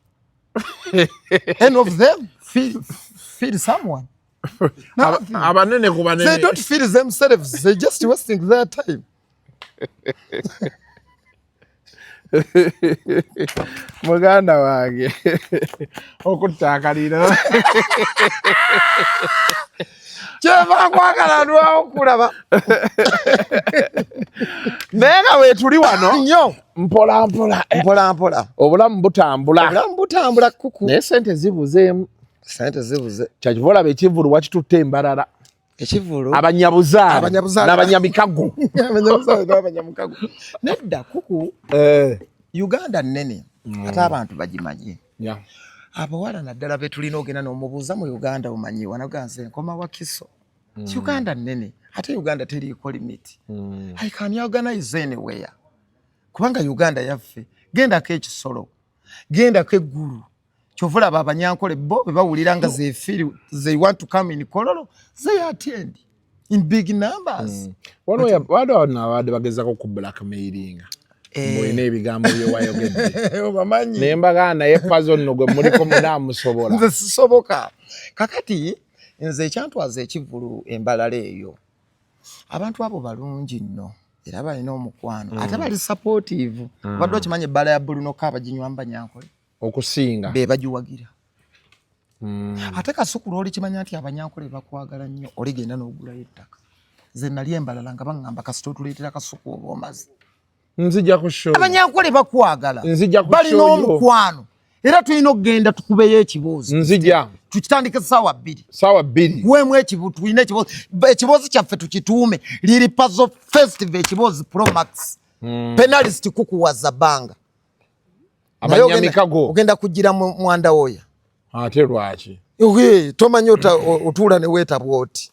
Speaker 9: Any of them feel someone? Nothing.
Speaker 6: Abanene ku banene.
Speaker 9: They don't feel themselves. They just wasting their time.
Speaker 6: Muganda wange okuttaakalira.
Speaker 9: Kyeva nkwagala ndwawo okulaba.
Speaker 6: Naye nga weetuli wano
Speaker 9: nnyo.
Speaker 6: Mpola mpola.
Speaker 9: Mpola mpola.
Speaker 6: Obulamu butambula.
Speaker 9: Obulamu butambula kuku.
Speaker 6: Naye sente zibuzeemu.
Speaker 9: Sente zibuze.
Speaker 6: Kyakiva olaba ekivvulu wakitutte embalala.
Speaker 9: Ekivvulu.
Speaker 6: Abanyabuzaale.
Speaker 9: Abanyabuzaale.
Speaker 6: N'abanyamikago.
Speaker 9: Abanyabuzaale n'abanyamukago. Nedda kuku. Uganda nnene. Ate abantu bagimanye. Abawala naddala be tulina ogenda n'omubuuza mu Uganda omanyi wanaga nze nkoma Wakiso. Uganda nnene. Ate Uganda teriiko limit. I can organize anywhere. Kubanga Uganda yaffe. Gendako ekisolo. Gendako eggulu. Kyova olaba abanyankole bo bwe bawulira nga they feel they want to come in Kololo, they attend in big numbers.
Speaker 6: Waliwo abadde bagezaako ku blackmailinga. Mulina ebigambo bye wayogedde.
Speaker 9: Obamanyi.
Speaker 6: Ne mbagamba naye Pazo nno gwe muliko munaamusobola.
Speaker 9: Nze sisoboka. Kakati nze ekyantwaza ekivvulu embalala eyo. Abantu abo balungi nno era balina omukwano ate bali supportive. Obadde okimanyi ebbaala ya Bruno K abaginywa Banyankole?
Speaker 6: Okusinga.
Speaker 9: Be bagiwagira. Ate Kasuku lw'oli kimanya nti Abanyankole bakwagala nnyo oligenda n'ogulayo ettaka. Nze nali embalala nga baŋŋamba kasita otuleetera Kasuku oba omaze.
Speaker 6: Nzija ku show.
Speaker 9: Abanyankole bakwagala.
Speaker 6: Nzija ku
Speaker 9: Balina
Speaker 6: show yo.
Speaker 9: omukwano. Era tulina okugenda tukubeyo ekibuuzo.
Speaker 6: Nzija.
Speaker 9: Tukitandike ssaawa 2.
Speaker 6: Ssaawa 2.
Speaker 9: Weemu ekibuuzo, tulina ekibuuzo. Ekibuuzo kyaffe tukituume. Liri Pazo Festival ekibuuzo Pro Max. Penalist kukuwaza bbanga.
Speaker 6: Abanyamikago.
Speaker 9: Ogenda kugira mu mwanda woya.
Speaker 6: Ate lwaki?
Speaker 9: Tomanyi otuula ne weetabwa oti.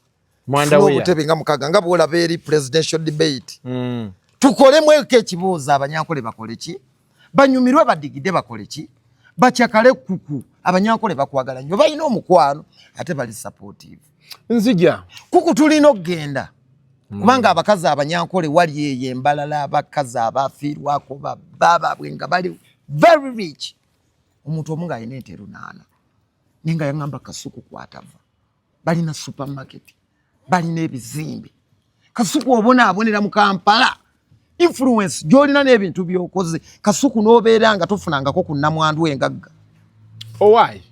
Speaker 6: Mwanda woya.
Speaker 9: Obutebe nga mukaga nga bw'olaba eri presidential debate. Tukolemu eko ekibuuzo Abanyankole bakole ki? Banyumirwe badigide bakole ki? Bakyakale kuku. Abanyankole bakwagala nnyo, balina omukwano ate bali supportive.
Speaker 6: Nzija.
Speaker 9: Kuku tulina okugenda. Kubanga abakazi Abanyankole wali eyo embalala abakazi abafiirwako babba baabwe nga bali very rich. Omuntu omu ng'alina ente 8. Naye nga yaŋŋamba Kasuku kwatava. Balina supermarket, balina ebizimbe. Kasuku obonaabonera mu Kampala. Influence gy'olina n'ebintu by'okoze. Kasuku n'obeera nga tofunangako ku nnamwandu engagga.
Speaker 6: Owaayi,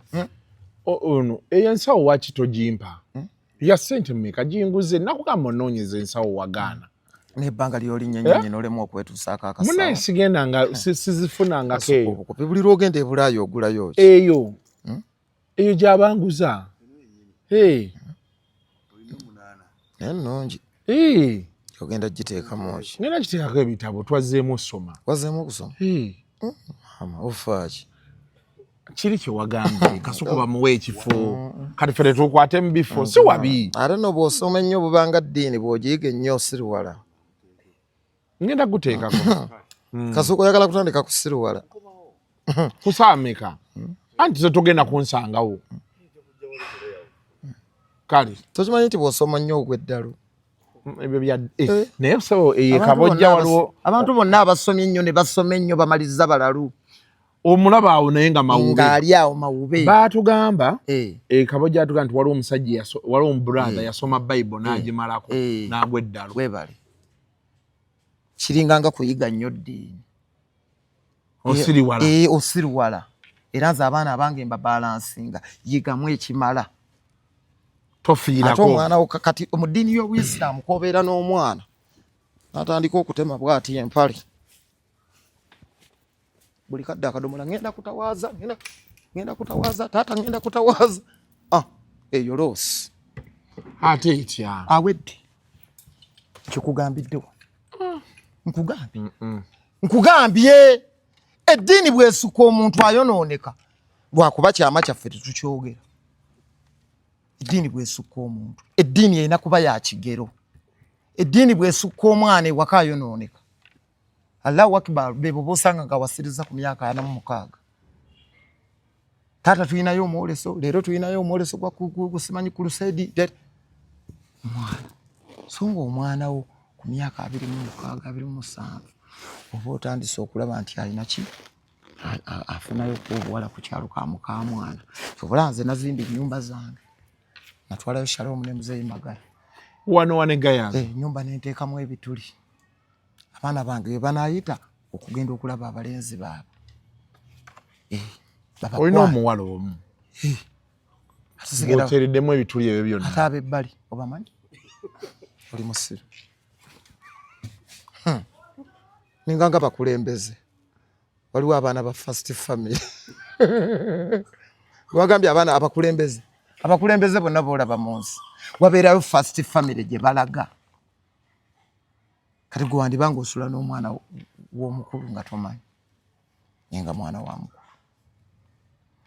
Speaker 6: ono eyo ensawo waaki togimpa? Ya ssente mmeka ginguze? Nakugamba onoonyeza ensawo wagaana.
Speaker 9: N'ebbanga ly'olinnya ennyonyi n'olemwa okwetuusaako akasawo.
Speaker 6: Munaye sigenda nga sizifunangako eyo.
Speaker 9: Obukopi buli lw'ogenda e Bulaaya ogulayo ki?
Speaker 6: Eyo. Eyo gy'abanguza. Hey.
Speaker 9: Naye nnungi.
Speaker 6: Hey.
Speaker 9: Ogenda giteekamu ki?
Speaker 6: Ngenda giteekako ebitabo, twazzeemu osoma.
Speaker 9: Wazzeemu okusoma? Maama, ofa ki?
Speaker 6: Kiri kye wagambye, Kasuku bamuwe ekifo. Kati ffe tetukwate mu bifo, si wabi.
Speaker 9: Ate no bw'osoma ennyo bubanga ddiini, bw'ogiyiga ennyo osiriwala.
Speaker 6: Ngenda guteekako.
Speaker 9: Kasuku oyagala kutandika kusiriwala.
Speaker 6: Kusaamika. Anti ze togenda kunsangawo. Kale.
Speaker 9: Tokimanyi nti bw'osoma nnyo ogwa eddalu?
Speaker 6: Ebyo bya naye so eyo kabojja waliwo
Speaker 9: abantu bonna abasomye ennyo ne basoma ennyo bamaliriza balalu.
Speaker 6: Omulaba awo naye nga mawube.
Speaker 9: Ng'ali awo mawube.
Speaker 6: Baatugamba kabojja atugamba nti waliwo omusajja waliwo omubrother yasoma Bible n'agimalako n'agwa eddalu.
Speaker 9: Weebale. Kiringa nga kuyiga nnyo ddiini.
Speaker 6: Osiriwala.
Speaker 9: Osiriwala. Era nze abaana abange mbabalansinga yigamu ekimala.
Speaker 6: Tofiirako.
Speaker 9: Ate omwana wo kati mu ddiini y'Obuyisiraamu kw'obeera n'omwana n'atandika okutema bw'ati empale. Buli kadde akadomola ngenda kutawaaza, ngenda kutawaaza, taata ngenda kutawaaza. Ah, eyo loosi.
Speaker 6: Ate etya?
Speaker 9: Awedde. Kikugambiddewo. Nkugambye. Nkugambye. Eddiini bw'esuka omuntu ayonooneka lwakuba kyama kyaffe tetukyogera. Eddiini bw'esukka omuntu, eddiini erina kuba ya kigero. Eddiini bw'esukka omwana ewaka ayonooneka. Allahu Akbar, bebo b'osanga nga wasiriza ku myaka 46. Taata tulinayo omwoleso, leero tulinayo omwoleso gwa gusimanyi crusade. Mwana, so ng'omwana wo ku myaka 26, 27 oba otandise okulaba nti alina ki? Afunayo okuba obuwala ku kyalo ka mukaamwana. Kyova nze nazimba ennyumba zange. Natwalayo Shalom ne Muzeeyi Magala.
Speaker 6: Wano wane Gayaza.
Speaker 9: Ennyumba ne nteekamu ebituli. Abaana bange be banaayita okugenda okulaba abalenzi baabwe.
Speaker 6: Olina omuwala omu. Ng'oteereddemu ebituli ebyo byonna.
Speaker 9: Ate ab'ebbali obamanyi? Oli musiru. Ninga nga bakulembeze. Waliwo abaana ba first family. Wagambye abaana abakulembeze. Abakulembeze bonna b'olaba mu nsi. Wabeerayo first family gye balaga. Kati gwe wandiba ng'osula n'omwana w'omukulu nga tomanyi. Naye nga mwana wa mukulu.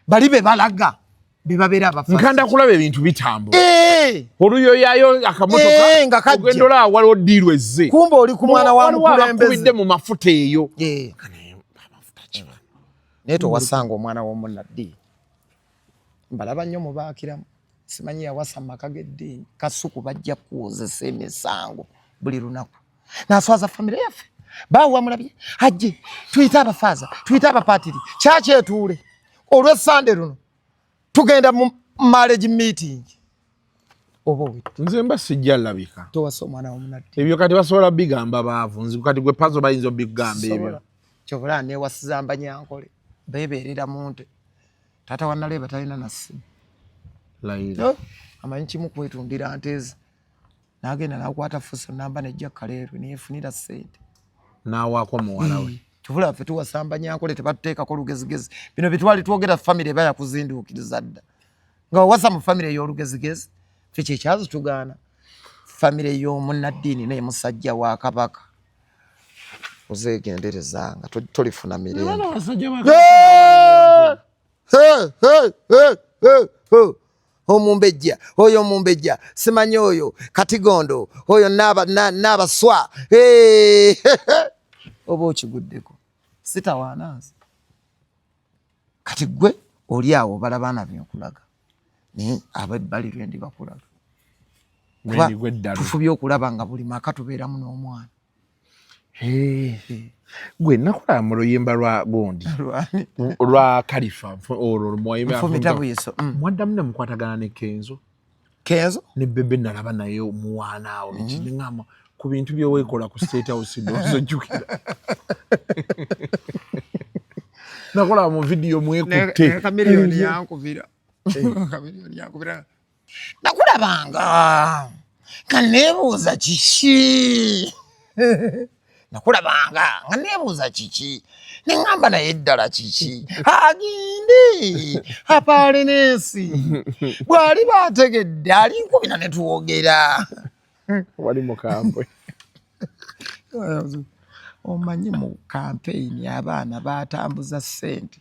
Speaker 9: Bali be balaga be babeera abafa.
Speaker 6: Nkanda kulaba ebintu bitambula. Oluyoyayo akamotoka
Speaker 9: nga kajja.
Speaker 6: Ogenda olaba waliwo ddiiru ezze.
Speaker 9: Kumbe oli ku mwana wa
Speaker 6: Waliwo
Speaker 9: mukulembeze.
Speaker 6: abakubidde mu mafuta eyo.
Speaker 9: Naye towasanga omwana w'omunnaddiini. Mbalaba nnyo mubaakiramu. Simanyi yawasa mu maka g'eddiini. Kasuku bajja kuwozesa emisango buli lunaku. N'aswaza famire yaffe. Baawo wamulabye ajje tuyite abafaaza tuyite abapaatiri kyaki etuule olw'essande luno tugenda mu marriage meeting. Oba owedde.
Speaker 6: Nze mba sijja labika.
Speaker 9: Towasa omwana w'omunadde.
Speaker 6: Ebyo kati basobola bigamba baavu. Nze kati gwe pazo bayinza obigamba ebyo.
Speaker 9: Kyova olaba neewasiza Mbanyankole beebeerera mu nte. Taata wa Naleeba talina na ssimu.
Speaker 6: Layira.
Speaker 9: Amanyi kimu kwetundira nte ze. N'agenda n'akwata fuso namba n'ejja Kaleerwe neyefunira ssente.
Speaker 6: N'awaako muwala we.
Speaker 9: Kyova olaba ffe tuwasa Mbanyankole tebatuteekako lugezigezi. Bino bye twali twogera famire eba yakuzinduukiriza dda. Nga wawasa mu famire ey'olugezigezi, ffe kye kyazitugaana. Famire y'omunnaddiini naye musajja wa Kabaka. Ozeegenderezanga, tolifuna mirembe. Omumbejja, oyo omumbejja, simanyi oyo, Katigondo, oyo n'abaswa. Oba okiguddeko. Sitawaana nze. Kati ggwe oli awo obala baana bye nkulaga. Naye ab'ebbali lwe ndi bakulaga. Kuba tufubye okulaba nga buli maka tubeeramu n'omwana.
Speaker 6: Gwe nakulaba mu luyimba lwa gundi. Lwa Khalifa, olwo lwayimba
Speaker 9: Nfumita bwiso.
Speaker 6: Mwaddamu ne mukwatagana ne Kenzo.
Speaker 9: Kenzo?
Speaker 6: Ne Bebe nalaba naye omuwaana awo. Neŋŋamba ku bintu bye weekola ku State House ndowooza ojjukira. Nakulaba mu vidiyo mwekutte.
Speaker 9: Ne Chameleone yankubira. Chameleone yankubira. Nakulabanga. Nga neebuuza kiki? Nakulabanga nga neebuuza kiki, neŋŋamba naye ddala kiki agende apaale n'ensi, bw'ali baategedde alinkubira ne twogera.
Speaker 6: Wali mukambwe.
Speaker 9: Omanyi mu kampeyini abaana batambuza ssente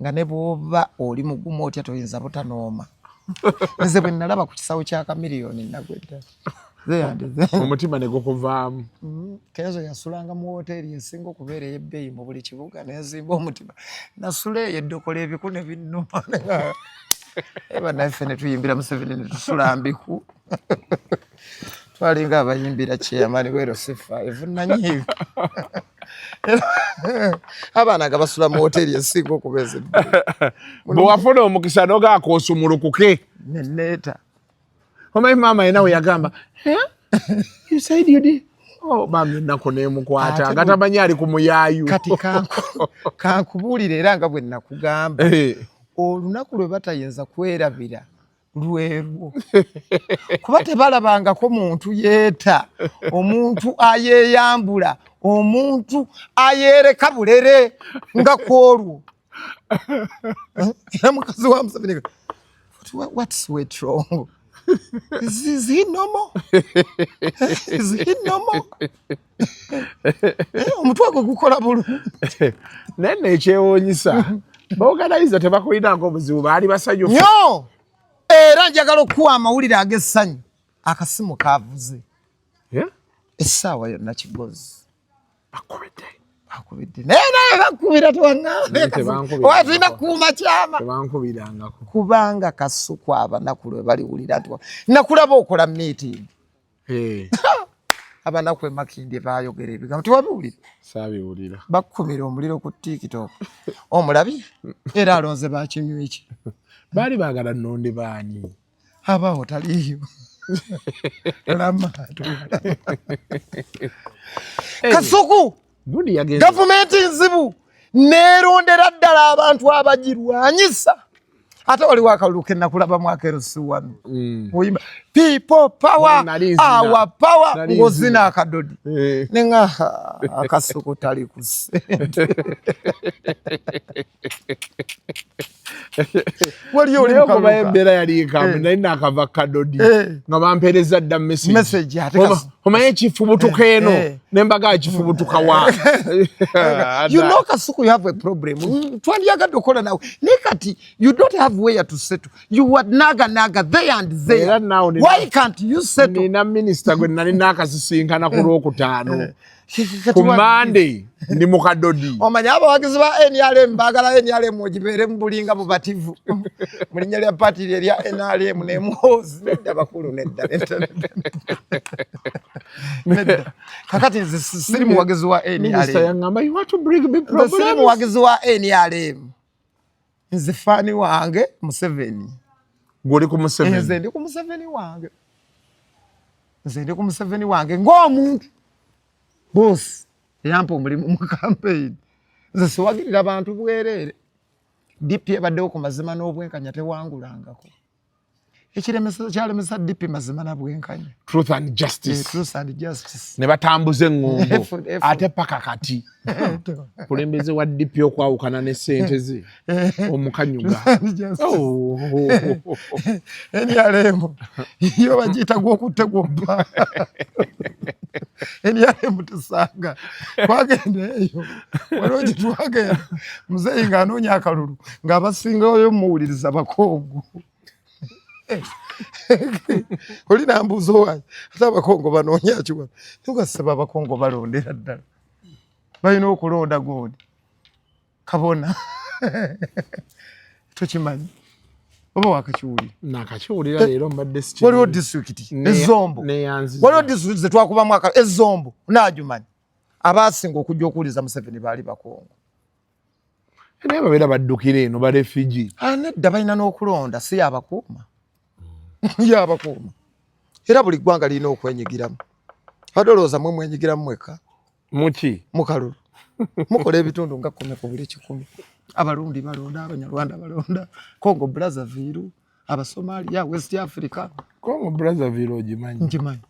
Speaker 9: nga ne bw'oba oli mugumu otya toyinza butanooma. Nze bwe nalaba ku kisawo kya Kamiliyoni nagwa eddala.
Speaker 6: Omutima ne gukuvaamu.
Speaker 9: Kenzo yasulanga mu woteeri esinga okubeera ey'ebbeeyi mu buli kibuga, nenzimba omutima nasula eyo eddokola ebiku ne binnuma. Bannaffe ne tuyimbira Museveni ne tusula mbiku, twalinga abayimbira chairman wero sifa evunanyiivu, abaana nga basula mu woteeri esinga okubeeza ebbeeyi.
Speaker 6: Bwe wafuna omukisa nogaakosumulukuke.
Speaker 9: Neneeta.
Speaker 6: Omanyi maama yena we yagamba, "You said you did." Oh, bambi ennaku nemukwata nga tamanyi ali ku muyaayu.
Speaker 9: Kati kankubuulire, era nga bwe nakugamba, olunaku lwe batayinza kwerabira lwerwo, kuba tebalabangako muntu yeeta, omuntu ayeeyambula, omuntu ayeereka bulere nga kwolwo. Era mukazi wa Museveni, "What's went wrong? Is he normal? Is he normal?" Omutwe gwe gukola bulungi?
Speaker 6: Naye nekyewuunyisa, ba organizer tebakulinaako obuzibu, baali basanyufu.
Speaker 9: Nyo, era njagala okuwa amawulire ag'essanyu, akasimu kavuze essaawa yonna, Kigozi.
Speaker 6: Bakubidde?
Speaker 9: Bakubidde, naye naye bakubira tewaŋŋamba, tulina kukuuma kyama.
Speaker 6: Tebankubirangako.
Speaker 9: Kubanga Kasuku abanaku lwe baliwulira nti nakulaba okola meeting, abanaku emakindye bayogera ebigambo, tewabiwulira?
Speaker 6: Saabiwulira.
Speaker 9: Bakukumira omuliro ku TikTok, omulabi era alonze bakinywiki.
Speaker 6: Baali baagala nnonde baani?
Speaker 9: Abaawo taliiyo lama. Kasuku,
Speaker 6: Gundi yagenze.
Speaker 9: Gavumenti nzibu, neerondera ddala abantu abagirwanyisa. Ate waliwo akalulu ke nakulabamu akerusi wano, oyimba "People power,
Speaker 6: Nali nzina.
Speaker 9: our power",
Speaker 6: Nali
Speaker 9: ng'ozina
Speaker 6: nzina.
Speaker 9: akadodi, nenga Akasuku tali ku ssente, waliyo oli
Speaker 6: Naye okuba
Speaker 9: mukaluka.
Speaker 6: embeera yali nkambe, nali nakava kadodi nga bampeereza dda message.
Speaker 9: Message, ate
Speaker 6: Omanyi ekifubutuka eno, nembaga kifubutuka wa.
Speaker 9: You know, Kasuku, you have a problem. Twandyagadde okukola nawe, naye kati you don't have where to settle. You are naga naga there and there.
Speaker 6: Era now
Speaker 9: Why can't you settle?
Speaker 6: Nina minisita gwe nali nakasisinkana ku Lwokutaano,
Speaker 9: Kati
Speaker 6: ku Mande ndi mu kadodi.
Speaker 9: Omanyi abawagizi ba NRM baagala NRM ogibeere mu bulinga bubativu mu linnya lya paati lye erya NRM nemuhoozi. Nedda bakulu, nedda, nedda, nedda, nedda. Kakati nze siri muwagizi wa
Speaker 6: Minisita
Speaker 9: NRM.
Speaker 6: yaŋŋamba, "You want to bring me
Speaker 9: Nze siri
Speaker 6: problems."
Speaker 9: muwagizi wa NRM, nze fan wange Museveni.
Speaker 6: Gw'oli ku Museveni?
Speaker 9: Nze ndi ku Museveni wange, nze ndi ku Museveni wange ng'omuntu, bosi eyampa omulimu mu campaign. Nze siwagirira bantu bwereere. DP ebaddewo ku mazima n'obwenkanya, tewangulangako. Ekiremesa kyalemesa DP mazima na bwenkanya.
Speaker 6: Truth and justice.
Speaker 9: Truth and justice.
Speaker 6: Ne batambuza eŋŋombo.
Speaker 9: F-
Speaker 6: Ate paka kati kulembeze wa DP okwawukana ne ssente ze omukanyuga. Oh.
Speaker 9: NRM yo bagiyita gwokutte gwobba. NRM tesanga twagenda eyo, waliwo gye twagenda, muzeeyi ng'anoonya akalulu, ng'abasingayo muwuliriza Bakongo. Oli nambuuza, "Owange, ate Abakongo banoonya ki wano?" Nugasaba Abakongo balondera ddala, balina okulonda gundi kabona. Tokimanyi oba wakakiwulira?
Speaker 6: Nakakiwulira leero, mbadde sikimanyi.
Speaker 9: Waliwo disitulikiti ezombo,
Speaker 6: Neyanziza.
Speaker 9: waliwo disitulikiti zetwakubamu aka ezombo najumanyi, abasinga okujja okuwuliza Museveni baali Bakongo.
Speaker 6: Naye babeera baddukira eno, ba refugee.
Speaker 9: Ah, nedda, balina n'okulonda, si yabakuuma, yabakuuma. Era buli ggwanga lirina okwenyigiramu. Ate olowooza mwe mwenyigiramu mwekka?
Speaker 6: Muki?
Speaker 9: Mukalulu mukola ebitundu nga 10 ku buli 100. Abarundi balonda, Abanyarwanda balonda, Congo Brazzaville, Abasomalia, West Africa.
Speaker 6: Congo Brazzaville ogimanyi?
Speaker 9: Ngimanyi.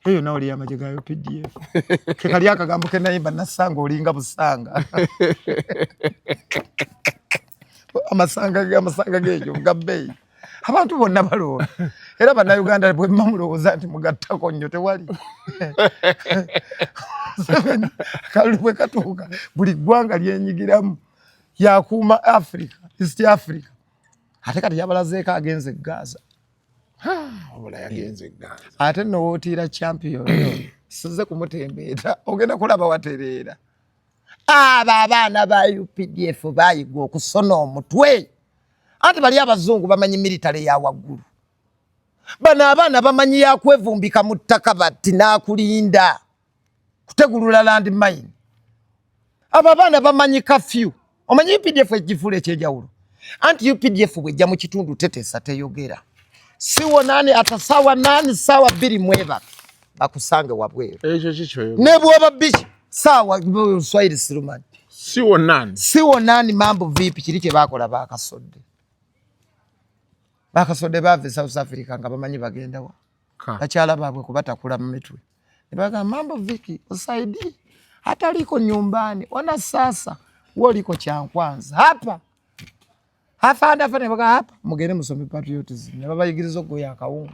Speaker 9: Eyo nawe oli amagye ga UPDF. Ke kali akagambo ke nayimba nasanga olinga busanga. Amasanga geeyo ga bbeeyi. Abantu bonna balowooza. Era Bannayuganda bwe muba mulowooza nti mugattako nnyo tewali. Akalulu bwe katuuka buli ggwanga lyenyigiramu yakuuma Africa, East Africa. Ate kati yabalazeeko agenze e Gaza. Ate nno wootiira champion size kumutembeeta ogenda kulaba watereera. Abo abaana ba UPDF bayiga okusona omutwe. Anti bali abazungu bamanyi military ya waggulu. Bano abaana bamanyi yakwevumbika mu ttaka bati n'akulinda kutegulula land mine. Abo abaana bamanyi kafyu. Omanyi UPDF ekifuula ekyenjawulo. Anti UPDF bw'ejja mu kitundu teteesa teyogera. Siwo nani ata sawa nani sawa 2 mwebaka bakusange wabweru.
Speaker 6: Ekyo kikyo.
Speaker 9: Ne bw'oba biki sawa Swahili sirumanyi.
Speaker 6: Siwo nani.
Speaker 9: Siwo nani mambo vipi kiri kye bakola bakasodde. Bakasodde bava e South Africa nga bamanyi bagenda wa. Bakyala baabwe kubatakula mu mitwe. Ne bagamba mambo viki usaidie hata liko nyumbani ona sasa wewe liko Kyankwanzi hapa. Afande afande baga hapa mugende musome patriotism ne babayigiriza okugoya akawunga.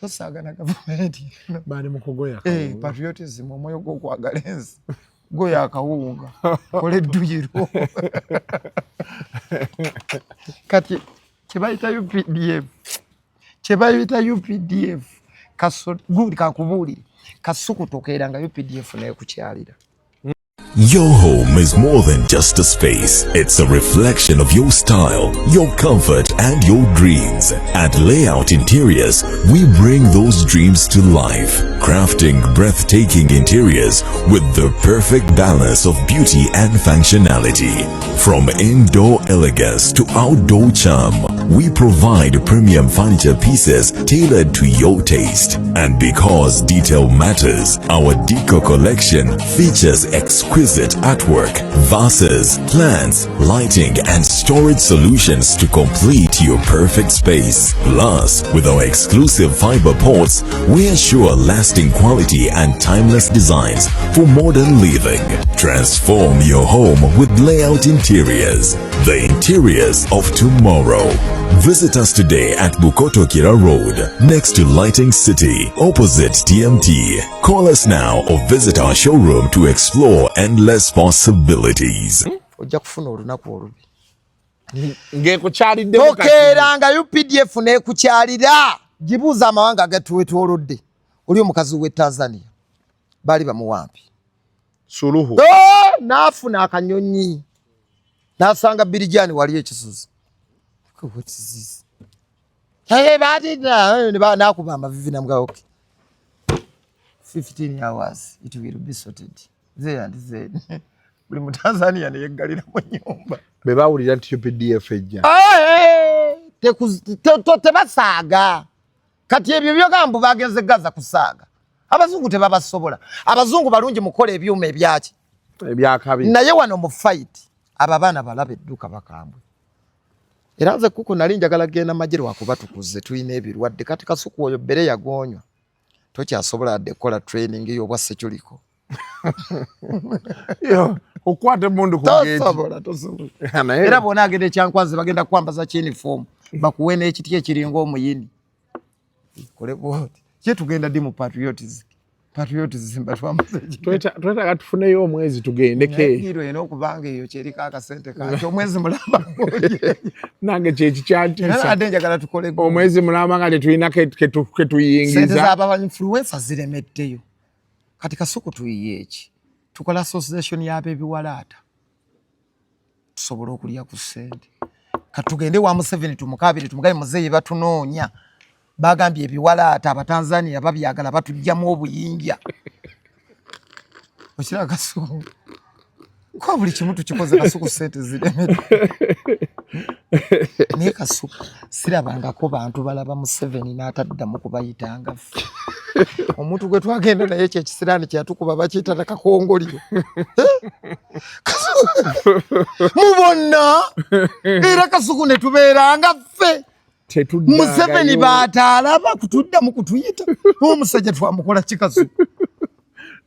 Speaker 9: Tosaaga na gavumenti.
Speaker 6: Bali mu kugoya
Speaker 9: akawunga. Patriotism omwoyo gw'okwagala ensi. Goya akawunga. Kola edduyiro. Kati kye bayita UPDF. Kye bayita UPDF. Gundi kankubuulire. Kasuku tokeera nga UPDF n'ekukyalira.
Speaker 10: Your home is more than just a space. It's a reflection of your style, your comfort, and your dreams. At Layout Interiors, we bring those dreams to life, crafting breathtaking interiors with the perfect balance of beauty and functionality. From indoor elegance to outdoor charm, we provide premium furniture pieces tailored to your taste. And because detail matters, our Deco collection features exquisite artwork, vases, plants, lighting, and storage solutions to complete your perfect space. Plus, with our exclusive fiber ports, we assure lasting quality and timeless designs for modern living. Transform your home with Layout Interiors, the interiors of tomorrow. Visit us today at Bukoto Kira Road, next to Lighting City, opposite TMT. Call us now or visit our showroom to explore endless possibilities.
Speaker 9: Ojja kufuna olunaku olubi.
Speaker 6: Ng'ekukyaliddemu kati.
Speaker 9: Tokeeranga UPDF n'ekukyalira. Gibuuza amawanga agatuwetoolodde. Oli omukazi w'e Tanzania. Baali bamuwampi.
Speaker 6: Suluhu.
Speaker 9: Oh, n'afuna akanyonyi. N'asanga Birijani wali ekisuzi. What is this? Hey, bati na n'akuba amavivi namuga okay. 15 hours it will be sorted. There and then. Buli mu Tanzania ne yeggalira mu nnyumba.
Speaker 6: Bwe bawulira nti UPDF ejja.
Speaker 9: Tebasaaga. Kati ebyo byogamba bagenze Gaza kusaaga. Abazungu tebabasobola. Abazungu balungi mukola ebyuma ebyaki.
Speaker 6: Ebyakabi.
Speaker 9: Naye wano mu fight abo abaana balaba edduka bakambwe. Era nze kuko nali njagala genda magye lwakuba tukuze tulina ebirwadde. Kati Kasuku oyo bbere yagonywa. Tokyasobola yadde kukola training y'obwa seculiko.
Speaker 6: Yo, okwata emmundu ku gate.
Speaker 9: Tosobola, tosobola.
Speaker 6: Naye
Speaker 9: Era bw'onaagenda eKyankwanzi bagenda kukwambaza uniform, bakuwe n'ekiti ekiringa omuyini. Kole bw'oti. Ye tugenda ddi mu patriotism? Patriotism batwambaza ekiti.
Speaker 6: Twetaaga tufuneyo omwezi tugendeko eyo.
Speaker 9: Naye erina okubanga eyo kyeriko akasente kakyo omwezi mulamba ng'oli.
Speaker 6: Nange kyekikyantiisa.
Speaker 9: Era ate njagala tukole gwe.
Speaker 6: Omwezi mulamba nga tetulina ketuyingiza.
Speaker 9: Sente z'aba influencer ziremeddeyo. Kati Kasuku tuyiye eki? Tukola association y'abebiwalaata. Tusobole okulya ku ssente. Katugende wa Museveni tumukaabire tumugabe muzeeyi batunoonya. Bagambye ebiwalaata Abatanzania babyagala batujjamu obuyinja. Okiraba Kasuku? Kwa buli kimu tukikoze Kasuku ssente ziremedde. Naye Kasuku sirabangako bantu balaba Museveni n'ataddamu kubayitanga ffe. Omuntu gwe twagenda naye ekyo ekisiraani kyeyatukuba bakiyita nakakongoliro. Mu bonna era Kasuku ne tubeeranga ffe. Museveni bataalaba kutuddamu kutuyita omusajja twamukola kikazu.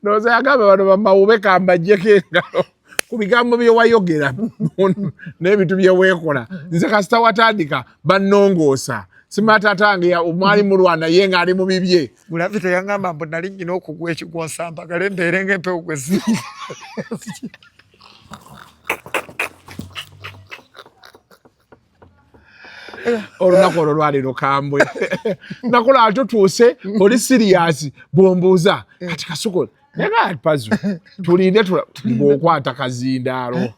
Speaker 6: Ndowooza yagamba bano bamawube kambajjeko engalo ku bigambo bye wayogera n'ebintu bye weekola. Nze kasita watandika bannongoosa sima taata wange mwali mulwana ye ng'ali mu bibye.
Speaker 9: Gravity yangamba mbu nali nnyina okugwa ekigwo nsambagale mbeere ng'empewo gwe zi
Speaker 6: olunaku olwo lwali lukambwe nakola tutuuse oli siriyasi bwombuuza kati kasuku naye pazu tulinde ng'okwata kazindaalo.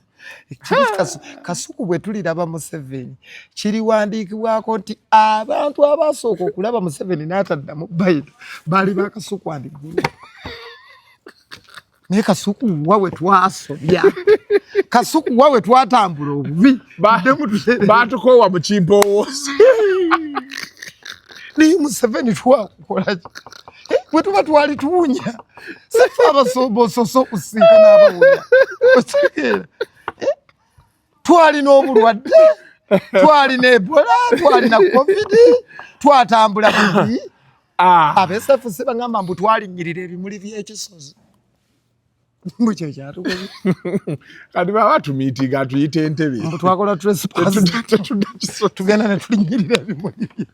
Speaker 9: Kasuku bwe tuliraba Museveni kiriwandiikibwako nti abantu abasooka okulaba Museveni n'ataddamu bayita baali ba Kasuku andiggulu. Naye Kasuku wa we twasobya, Kasuku wa we twatambula obubi,
Speaker 6: batukoowa mu kimpowoozi.
Speaker 9: Naye Museveni twakukola bwe tuba twali tuwunya sife abasomba okusinkana abawunya okitegeera. Twalina obulwadde, twalina Ebola, twalina Covid, twatambula bubi. Abesafusi bagamba mbu twalinyirira ebimuli by'ekisozi mbu kyo kyatukoze.
Speaker 6: Kati baba tumiitinga atuyita entebe
Speaker 9: mbu twakola trespass tugenda ne tulinyirira ebimuli bye.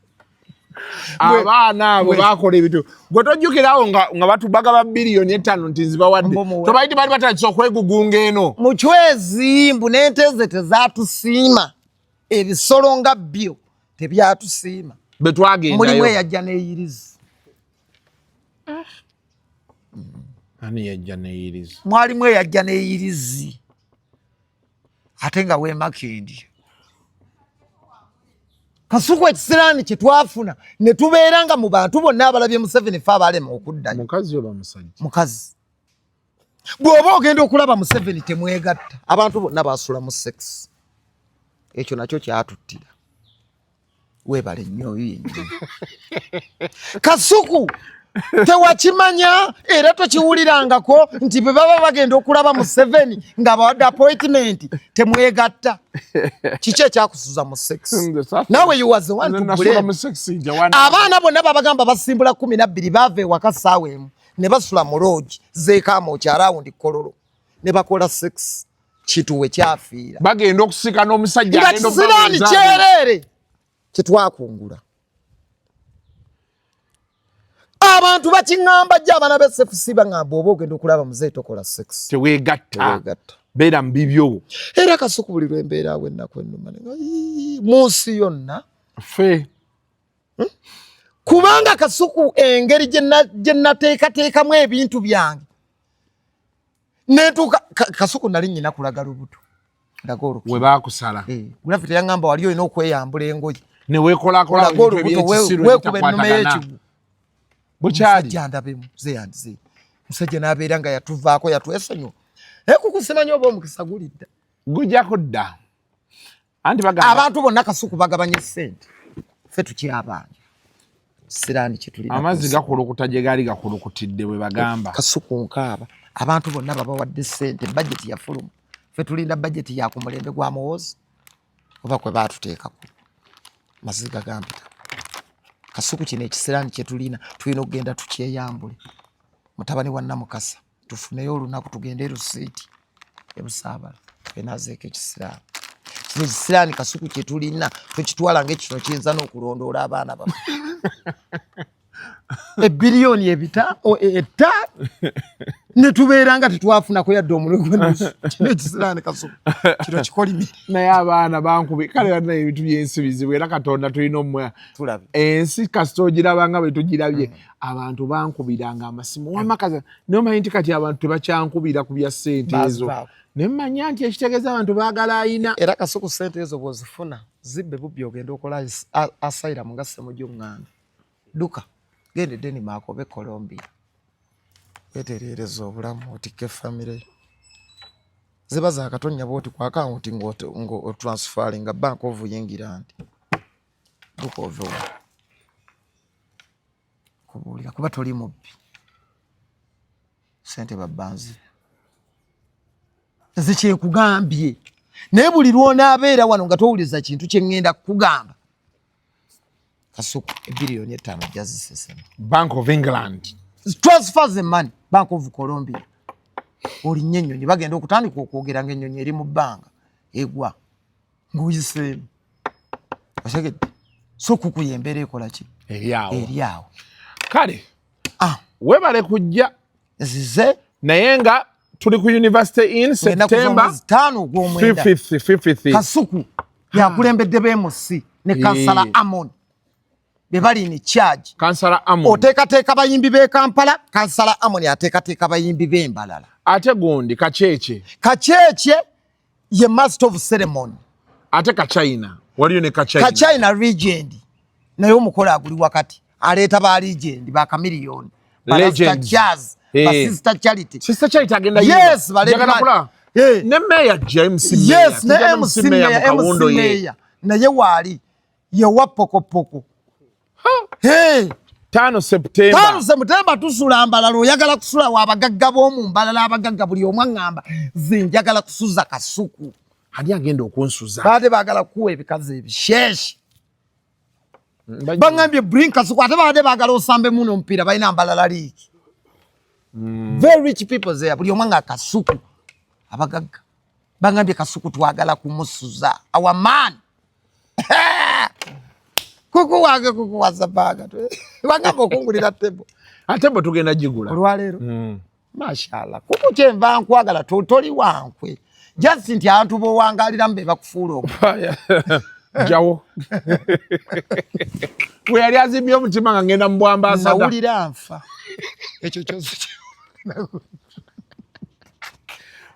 Speaker 6: Abaana abo bakola ebintu gwe tojjukirawo nga batubagaba 5 biliyoni nti nzibawadde tobayiti bali batandise okwegugunga eno
Speaker 9: mucwezi mbu n'ente ze tezaatusiima, ebisolo nga byo tebyatusiima.
Speaker 6: Betwagendayo
Speaker 9: mulimu eyajja n'eyirizi.
Speaker 6: Ani yajja n'eyirizi?
Speaker 9: Mwalimu eyajja n'eyirizi ate nga wemakindi. Kasuku ekisiraani kye twafuna ne tubeera nga mu bantu bonna abalabye Museveni fe abalema okuddayo.
Speaker 6: Mukazi oba musajja?
Speaker 9: Mukazi. Bw'oba ogenda okulaba Museveni temwegatta, abantu bonna basula mu sex, ekyo nakyo kyatuttira. Weebale nnyo oyo yennyini. Kasuku tewakimanya era tokiwulirangako nti bwe baba bagenda okulaba Museveni ng'abawadde appointment temwegatta. Kiki ekyakusuza mu sex? Naawe you was the one to blame. Abaana bonna babagamba basimbula 12 baava ewaka ssaawa 1 ne basula mu lodge z'eKamwokya around Kololo ne bakola sex kituwe kyafiira.
Speaker 6: Bagenda okusika n'omusajja
Speaker 9: nga kisiraani kyereere kyetwakungula. Abantu bakiŋŋamba jjo abaana ba SFC baŋŋamba oba ogenda okulaba muzeeyi tokola sex.
Speaker 6: Teweegatta, beera mu bibyo.
Speaker 9: Era Kasuku buli lwembeera awo ennaku ennuma mu nsi yonna
Speaker 6: ffe
Speaker 9: Kubanga Kasuku engeri gye nateekateekamu ebintu byange netuuka Kasuku nali nyina kulaga lubuto ndaga
Speaker 6: oluki we baakusala.
Speaker 9: Gravity yaŋŋamba wali olina okweyambula engoye
Speaker 6: neweekolakola
Speaker 9: olaga olubuto weekuba ennume y'ekigwo
Speaker 6: bukyali
Speaker 9: musajja ndabemu zeyandize musajja n'abeera nga yatuvaako yatwesonyiwa naye kukusimanyi oba omukisa gulidda.
Speaker 6: Gujja kudda anti bagamba
Speaker 9: abantu bonna Kasuku bagabanye ssente ffe tukyabanja siraani kyetulina.
Speaker 6: Amazzi gakulukuta gye gaali gakulukutidde bwe bagamba.
Speaker 9: Kasuku nkaaba abantu bonna babawadde ssente, bajeti yafuluma, ffe tulinda bajeti ya ku mulembe gwa Muwozi oba kwe baatuteekako maziga gampita. Kasuku kino ekisiraani kyetulina tulina okugenda tukyeyambule mutabani wa Namukasa tufuneyo olunaku tugende erusiiti ebusaabala twenazeeko ekisiraani kino. Ekisiraani Kasuku kyetulina tukitwala nga ekino kiyinza n'okulondoola abaana baffe ebbiliyoni 5 ne tubeera nga tetwafunako yadde omulwe gw'ennusu. Kino ekisiraani Kasuku kino kikolimire.
Speaker 6: Naye abaana bankubi kale banna ebintu byensi bizibu era Katonda tulina omwe
Speaker 9: tulabe
Speaker 6: ensi kasita ogiraba nga bwe tugirabye. Abantu bankubiranga amasimu wamakaza naye omanyi nti kati abantu tebakyankubira ku bya ssente ezo
Speaker 9: Bazivaako.
Speaker 6: Ne mmanya nti ekitegeeza abantu baagala ayina.
Speaker 9: Era Kasuku sente ezo bw'ozifuna zibbe bubbi ogenda okola asylum nga Ssemujju Nganda. Dduka genda e Denmark oba e Colombia wetereereza obulamu otikke famire yo. Ziba zaakatonnya bw'oti ku akawunti ng'otransferringa Bank of England. Dduka ove wano kubuulira kuba toli mubbi sente babbanzi nze kyekugambye naye buli lwonaabeera wano nga towuliza kintu kye ŋŋenda kukugamba. Kasuku ebiliyoni 5 jazisesema.
Speaker 6: Bank of England
Speaker 9: transfer the money. Bank of Colombia olinnya ennyonyi, bagenda okutandika okwogera ng'ennyonyi eri mu bbanga egwa ng'oyiseemu, otegedde? So kuku y'embeera ekola ki?
Speaker 6: Eri awo.
Speaker 9: Eri awo.
Speaker 6: Kale,
Speaker 9: Ah.
Speaker 6: webale kujja.
Speaker 9: Nzize.
Speaker 6: Naye nga tuli ku University Inn, September
Speaker 9: 5 ogw'omwenda.
Speaker 6: 5th.
Speaker 9: Kasuku yakulembedde b'emusi ne Kansala Amon be bali in charge.
Speaker 6: Kansala Amon
Speaker 9: oteekateeka bayimbi b'e Kampala, Kansala Amon ateekateeka bayimbi b'embalala.
Speaker 6: Ate gundi Kacheche.
Speaker 9: Kacheche ye master of ceremony.
Speaker 6: Ate Kachina waliyo ne Kachina.
Speaker 9: Kachina legend naye omukolo aguli wakati aleeta ba legend ba Chameleone, ba Rasta Jazz, ba Sister Charity.
Speaker 6: Sister Charity agenda.
Speaker 9: Yes, ba
Speaker 6: Njagala kulaba. Ne Mayor James Mayor.
Speaker 9: Yes, ne MC Mayor,
Speaker 6: Kawundo
Speaker 9: MC
Speaker 6: ye.
Speaker 9: Mayor naye waali yewa pokopoko. Hey.
Speaker 6: 5 September.
Speaker 9: 5 September tusula Mbalala. Oyagala kusula wa abagagga b'omu Mbalala, abagagga buli omu aŋŋamba nze njagala kusuza Kasuku.
Speaker 6: Ani agenda okunsuza?
Speaker 9: Baate baagala kuwa ebikazi ebisheeshe. Baŋŋambye bring Kasuku, ate baade baagala osambe muno omupiira, balina Mbalala league. Very rich people there, buli omu nga Kasuku abagagga. Baŋŋambye Kasuku twagala kumusuza. Our man. Kuku wange, kuku wasabaga. Bagamba okungulira tebo.
Speaker 6: Ate bwe tugenda gigula.
Speaker 9: Olwaleero. Mashallah. Kuku kyenva nkwagala, toli wankwe. Just nti abantu b'owangaliramu be bakufuula omu.
Speaker 6: Jawo. Bwe yali azimbye omutima nga ngenda mu bwambasada.
Speaker 9: Nawulira nfa. Ekyo kyose.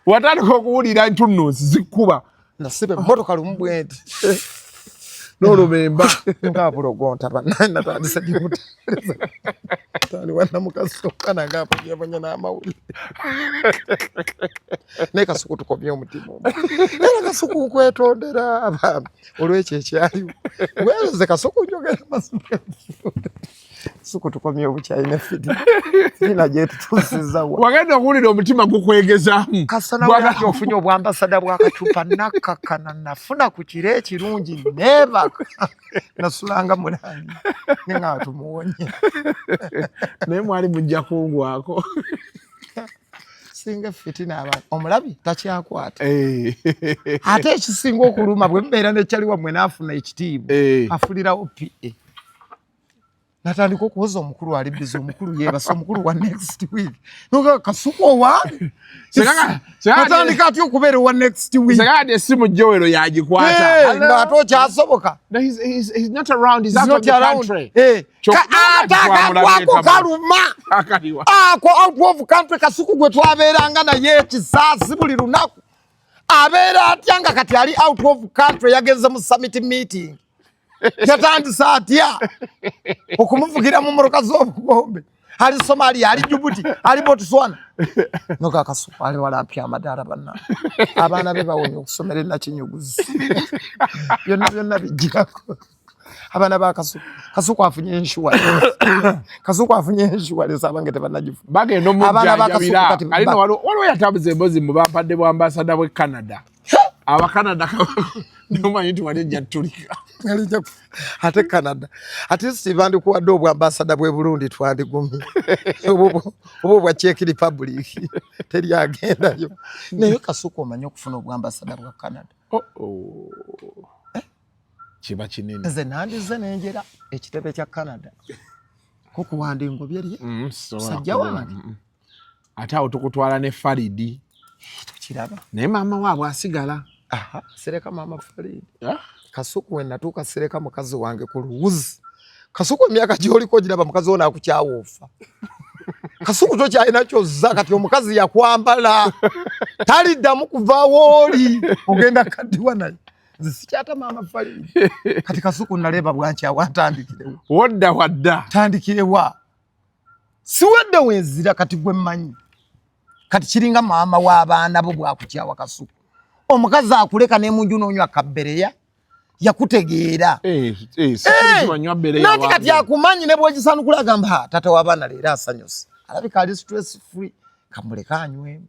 Speaker 6: Watandika okuwulira ntunnuusi zikkuba.
Speaker 9: Nasiba emmotoka lumu bwenti.
Speaker 6: N'olubemba.
Speaker 9: Nga bulogonta bannange, natandise gimutandisa. Tani wanamukasooka nange aponyebonya n'amawulire. Naye Kasuku tukomye omutima omwo. Era Kasuku nkwetondera abaami olw'ekyo ekyaliwo. Weeruze Kasuku njogera mazima. Kasuku tukomye obukyayi ne fitina. Fitina gyetutuusizza wa.
Speaker 6: Wagenda okuwulira omutima gukwegezaamu.
Speaker 9: Kasana waki ofunye obwambasada bwa kacupa nakkakkana nafuna ku kiro ekirungi neebaka. Nasulanga mulangi ne nga tumuwonye.
Speaker 6: Naye mwali mujja kungwako.
Speaker 9: Singa fitina abantu omulabi takyakwata. Ate ekisinga okuluma bwe mbeera nekyali wammwe n'afuna ekitiibwa afulirawo PA. Natandika okuwoza omukulu ali busy, omukulu yeebase, omukulu wa next week. Noga Kasuku owange. Natandika atya okubeera owa next week?
Speaker 6: Sekati essimu Joel yagikwata.
Speaker 9: Nga ate okyasoboka.
Speaker 6: No, he's not around, he's out
Speaker 9: He's
Speaker 6: of the
Speaker 9: not around.
Speaker 6: country.
Speaker 9: Ate akagwako kaluma.
Speaker 6: Akaliwa.
Speaker 9: Ako out of country Kasuku gwe twabeeranga naye ekisaasi buli lunaku. Abeera atya nga kati ali out of country, yagenze mu summit meeting. Yatandise atya okumuvugira mu mmotoka z'obugombe? Ali Somalia, ali Djibouti, ali Botswana. Noga Kasuku ali walampya amadaala banna. Abaana be bawonye okusomera enakinyuguzi. Byonna byonna bijjirako. Abaana ba Kasuku. Kasuku afunye insurance. Kasuku afunye insurance abange tebannagifuna.
Speaker 6: Bagenda
Speaker 9: Abaana ba Kasuku
Speaker 6: omujjanjabira.
Speaker 9: kati
Speaker 6: Alina waliwo yatabuza emboozi mu bampadde bwa ambasada bw'e Canada. Abakanada nomanyi nti wali ejja ttulika.
Speaker 9: Ate Canada. Ate si bandikuwadde obwambasada bw'e Burundi twandigumye. Oba obwa Czech Republic teri agendayo. Naye Kasuku omanyi okufuna obwambasada bwa Canada.
Speaker 6: Oh, oh. Kiba kinene.
Speaker 9: Nze nandize nenjera ekitebe kya Canada. Kukuwanda engobye lye. Musajja wange.
Speaker 6: Ate awo tukutwala ne Faridi.
Speaker 9: Tukiraba.
Speaker 6: Naye maama waabwe asigala.
Speaker 9: Aha, sireka maama Faridi. Kasuku we natuuka sireka mukazi wange ku luwuzi. Kasuku emyaka gy'oliko ogiraba mukazi wo n'akukyawa ofa. Kasuku tokyalina kyozza kati omukazi yakwambala. Taliddamu kuva wooli ogenda kaddiwa naye. Nze sikyata maama Faridi. Kati Kasuku naleba bwankyawa ntandikirewo.
Speaker 6: Wodda wadda.
Speaker 9: Tandikirewa. Siwadde wenzira kati gwe mmanyi. Kati kiringa maama w'abaana bo bwakukyawa Kasuku. Omukazi akuleka ne munju n'onywa kabbereya yakutegeera. Nanti kati akumanyi ne bw'ogisanukula agamba, ha, taata w'abaana leero asanyuse. Alabika ali stress free, kamuleke anywemu.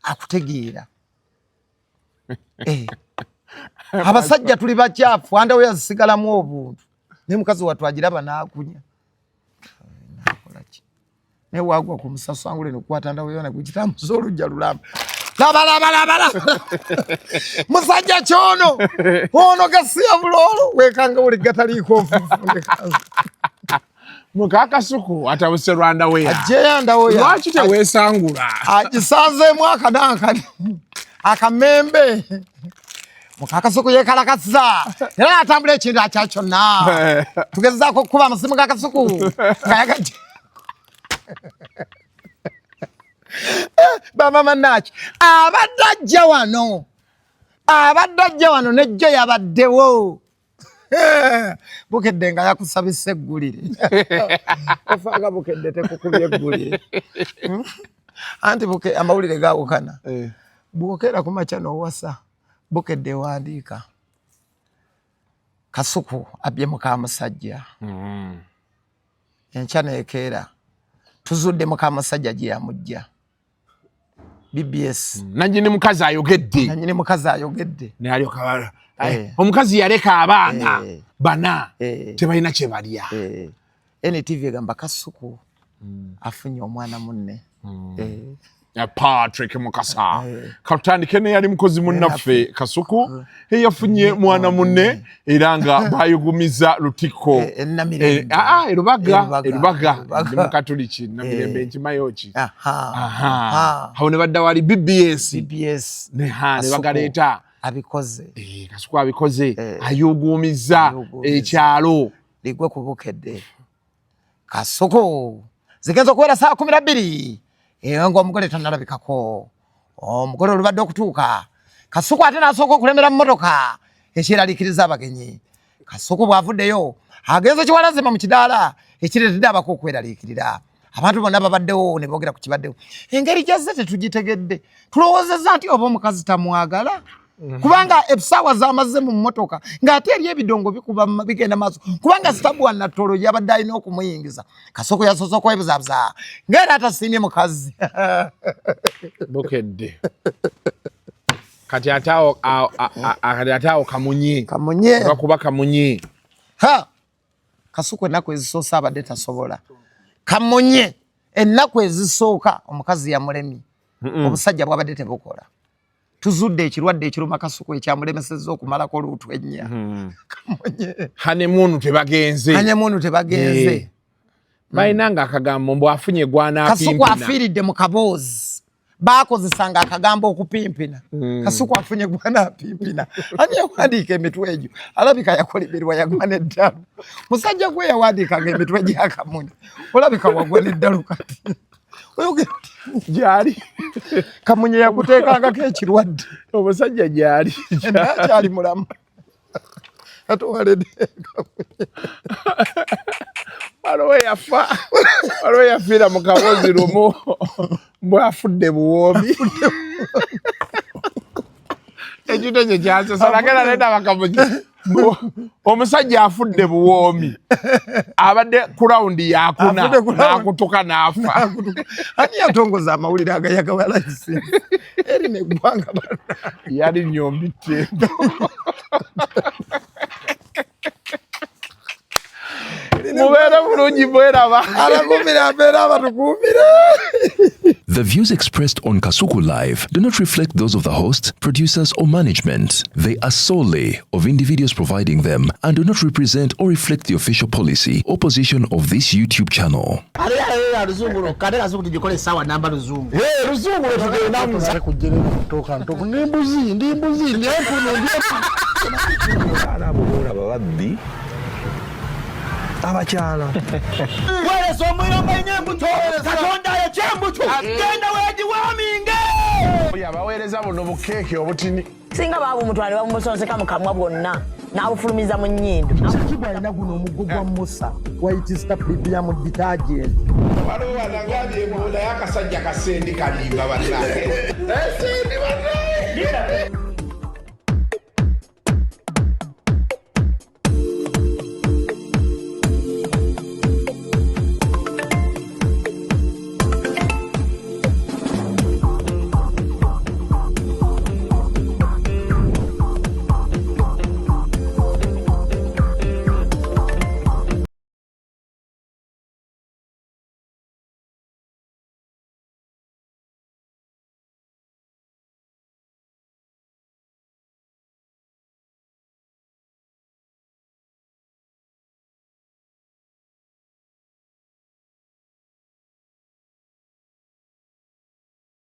Speaker 9: Akutegeera. Abasajja tuli bakyafu, underwear zisigalamu obuntu. Naye mukazi wattu agiraba n'akunya, nakolaki? Naye wagwa ku musasangule nekukwata ndawo yona gukitambuza olujja lulamba. Laba, laba, laba, laba, musajja kyono ono gasiya buloolo wekanga buli gataliiko nfunfundekazi.
Speaker 6: Mukakasuku atabuse Rwanda weya.
Speaker 9: Ajeya ndawoya.
Speaker 6: Lwaki teweesangula?
Speaker 9: Agisanzeemu akanankani akamembe. Mukakasuku yekalakasa era atambula ekintu akya kyonna. Tugezaako okukuba amasimu ga Kasuku ngayaga. Bamama naki abadde ajja wano, abadde ajja wano nejjo yabaddewo. Bukedde nga yakusabisa eggulire, ofanga Bukedde tekukubya eggulire. Anti buke amawulire gawukana. Bwokeera ku makya n'owasa, Bukedde ewandiika Kasuku abbye mukamusajja. Enkya nekeera tuzudde mukamusajja gye yamujja. BBS.
Speaker 6: Nanyini mukazi ayogedde.
Speaker 9: Nanyini mukazi ayogedde.
Speaker 6: Nalyoka omukazi yaleka abaana bana tebalina kye balya.
Speaker 9: NTV egamba Kasuku afunye omwana munne.
Speaker 6: Patrick Mukasa. Katutandike neyali mukozi munnaffe Kasuku eyafunye mwana munne era nga bayugumiza Lutikko Erubaga, Erubaga ndi mukatuliki, Namirembe nkimayo ki awo ne badda wali BBS ne bagaleeta
Speaker 9: abikoze.
Speaker 6: Kasuku abikoze, ayugumiza ekyalo.
Speaker 9: Ligwe ku Bukedde. Kasuku zigenza okuwera 12:00 nga omugole tannalabikako. Omugole olubadde okutuuka, Kasuku ate n'asooka okulemera mu mmotoka ekyeraliikiriza abagenyi. Kasuku bw'avuddeyo agenze kiwalazima mu kidaala ekireetedde abako okweraliikirira. Abantu bonna babaddewo ne boogera ku kibaddewo. Engeri gyazze tetugitegedde, tulowoozezza nti oba omukazi tamwagala, kubanga ebisaawa zamaze mu mmotoka ng'ate eri ebidongo bikuba bigenda maaso, kubanga Stabua Natolo yabadde alina okumuyingiza. Kasuku yasoose okwebuzaabuza ng'era atasiimye mukazi.
Speaker 6: Bukedde kati ate awo kamunye
Speaker 9: kamunye
Speaker 6: bakuba kamunye.
Speaker 9: Ha, Kasuku ennaku ezisoose abadde tasobola. Kamunye ennaku ezisooka omukazi yamulemye, obusajja bwabadde tebukola. Tuzudde ekirwadde ekiruma Kasuku ekyamulemesezza okumalako luutu ennya. Kamunye
Speaker 6: honeymoon tebagenze.
Speaker 9: Honeymoon tebagenze.
Speaker 6: Balina nga akagambo mbu afunye
Speaker 9: Kasuku afiiridde mu kaboozi. Bakozesanga akagambo okupimpina. Kasuku afunye gwana apimpina. Ani yawandiika emitwe egyo? Alabika yakolimirwa yagwa n'eddalu. Musajja gwe yawandiikanga emitwe gy'akamunye, olabika wagwa n'eddalu kati. Oyogera
Speaker 6: gyali.
Speaker 9: Kamunye yakuteekangako ekirwadde.
Speaker 6: Omusajja gyali.
Speaker 9: Akyali mulamu. Atuwaledde kamunye.
Speaker 6: Waliwo yafa, waliwo yafiira mu kaboozi lumu mbwafudde buwoomi. Ekintu ekyo kyansasala genda nenda bakamunye. Omusajja afudde buwoomi, abadde ku rawundi yakuna n'akutuka n'afa.
Speaker 9: Ani yatongoza amawulire agayaga layisinsi eri neggwanga?
Speaker 6: Yali Nyombi Ttembo. Mubeere bulungi, mweraba.
Speaker 9: Abakumira mbeera abatukuumire.
Speaker 10: The views expressed on Kasuku Live do not reflect those of the host, producers, or management. They are solely of individuals providing them and do not represent or reflect the official policy or position of this YouTube channel.
Speaker 4: Luzungu lwokka ate Kasuku tugikola essaawa namba luzungu.
Speaker 6: Luzungu lwetugendamu.
Speaker 4: Kujjeretoka ntoku ndi mbuzi, ndi mbuzi, ndi empunu, ndi
Speaker 7: Abaana abo boolaba babbi abakyala.
Speaker 5: Weereza omuyomba nnyo embuto, Katonda ayokya embuto, genda weegiwaaminge.
Speaker 6: Abaweereza buno bukeeke obutini.
Speaker 8: Singa baabumutwala ne babumusonseka mu kamwa bwonna n'abufulumiza mu nnyindo.
Speaker 9: Kigwa alina guno omuggo gwa Musa White Star Premium detergent.
Speaker 6: Waliwo wanagambye mbu naye akasajja kasendi kalimba bannange.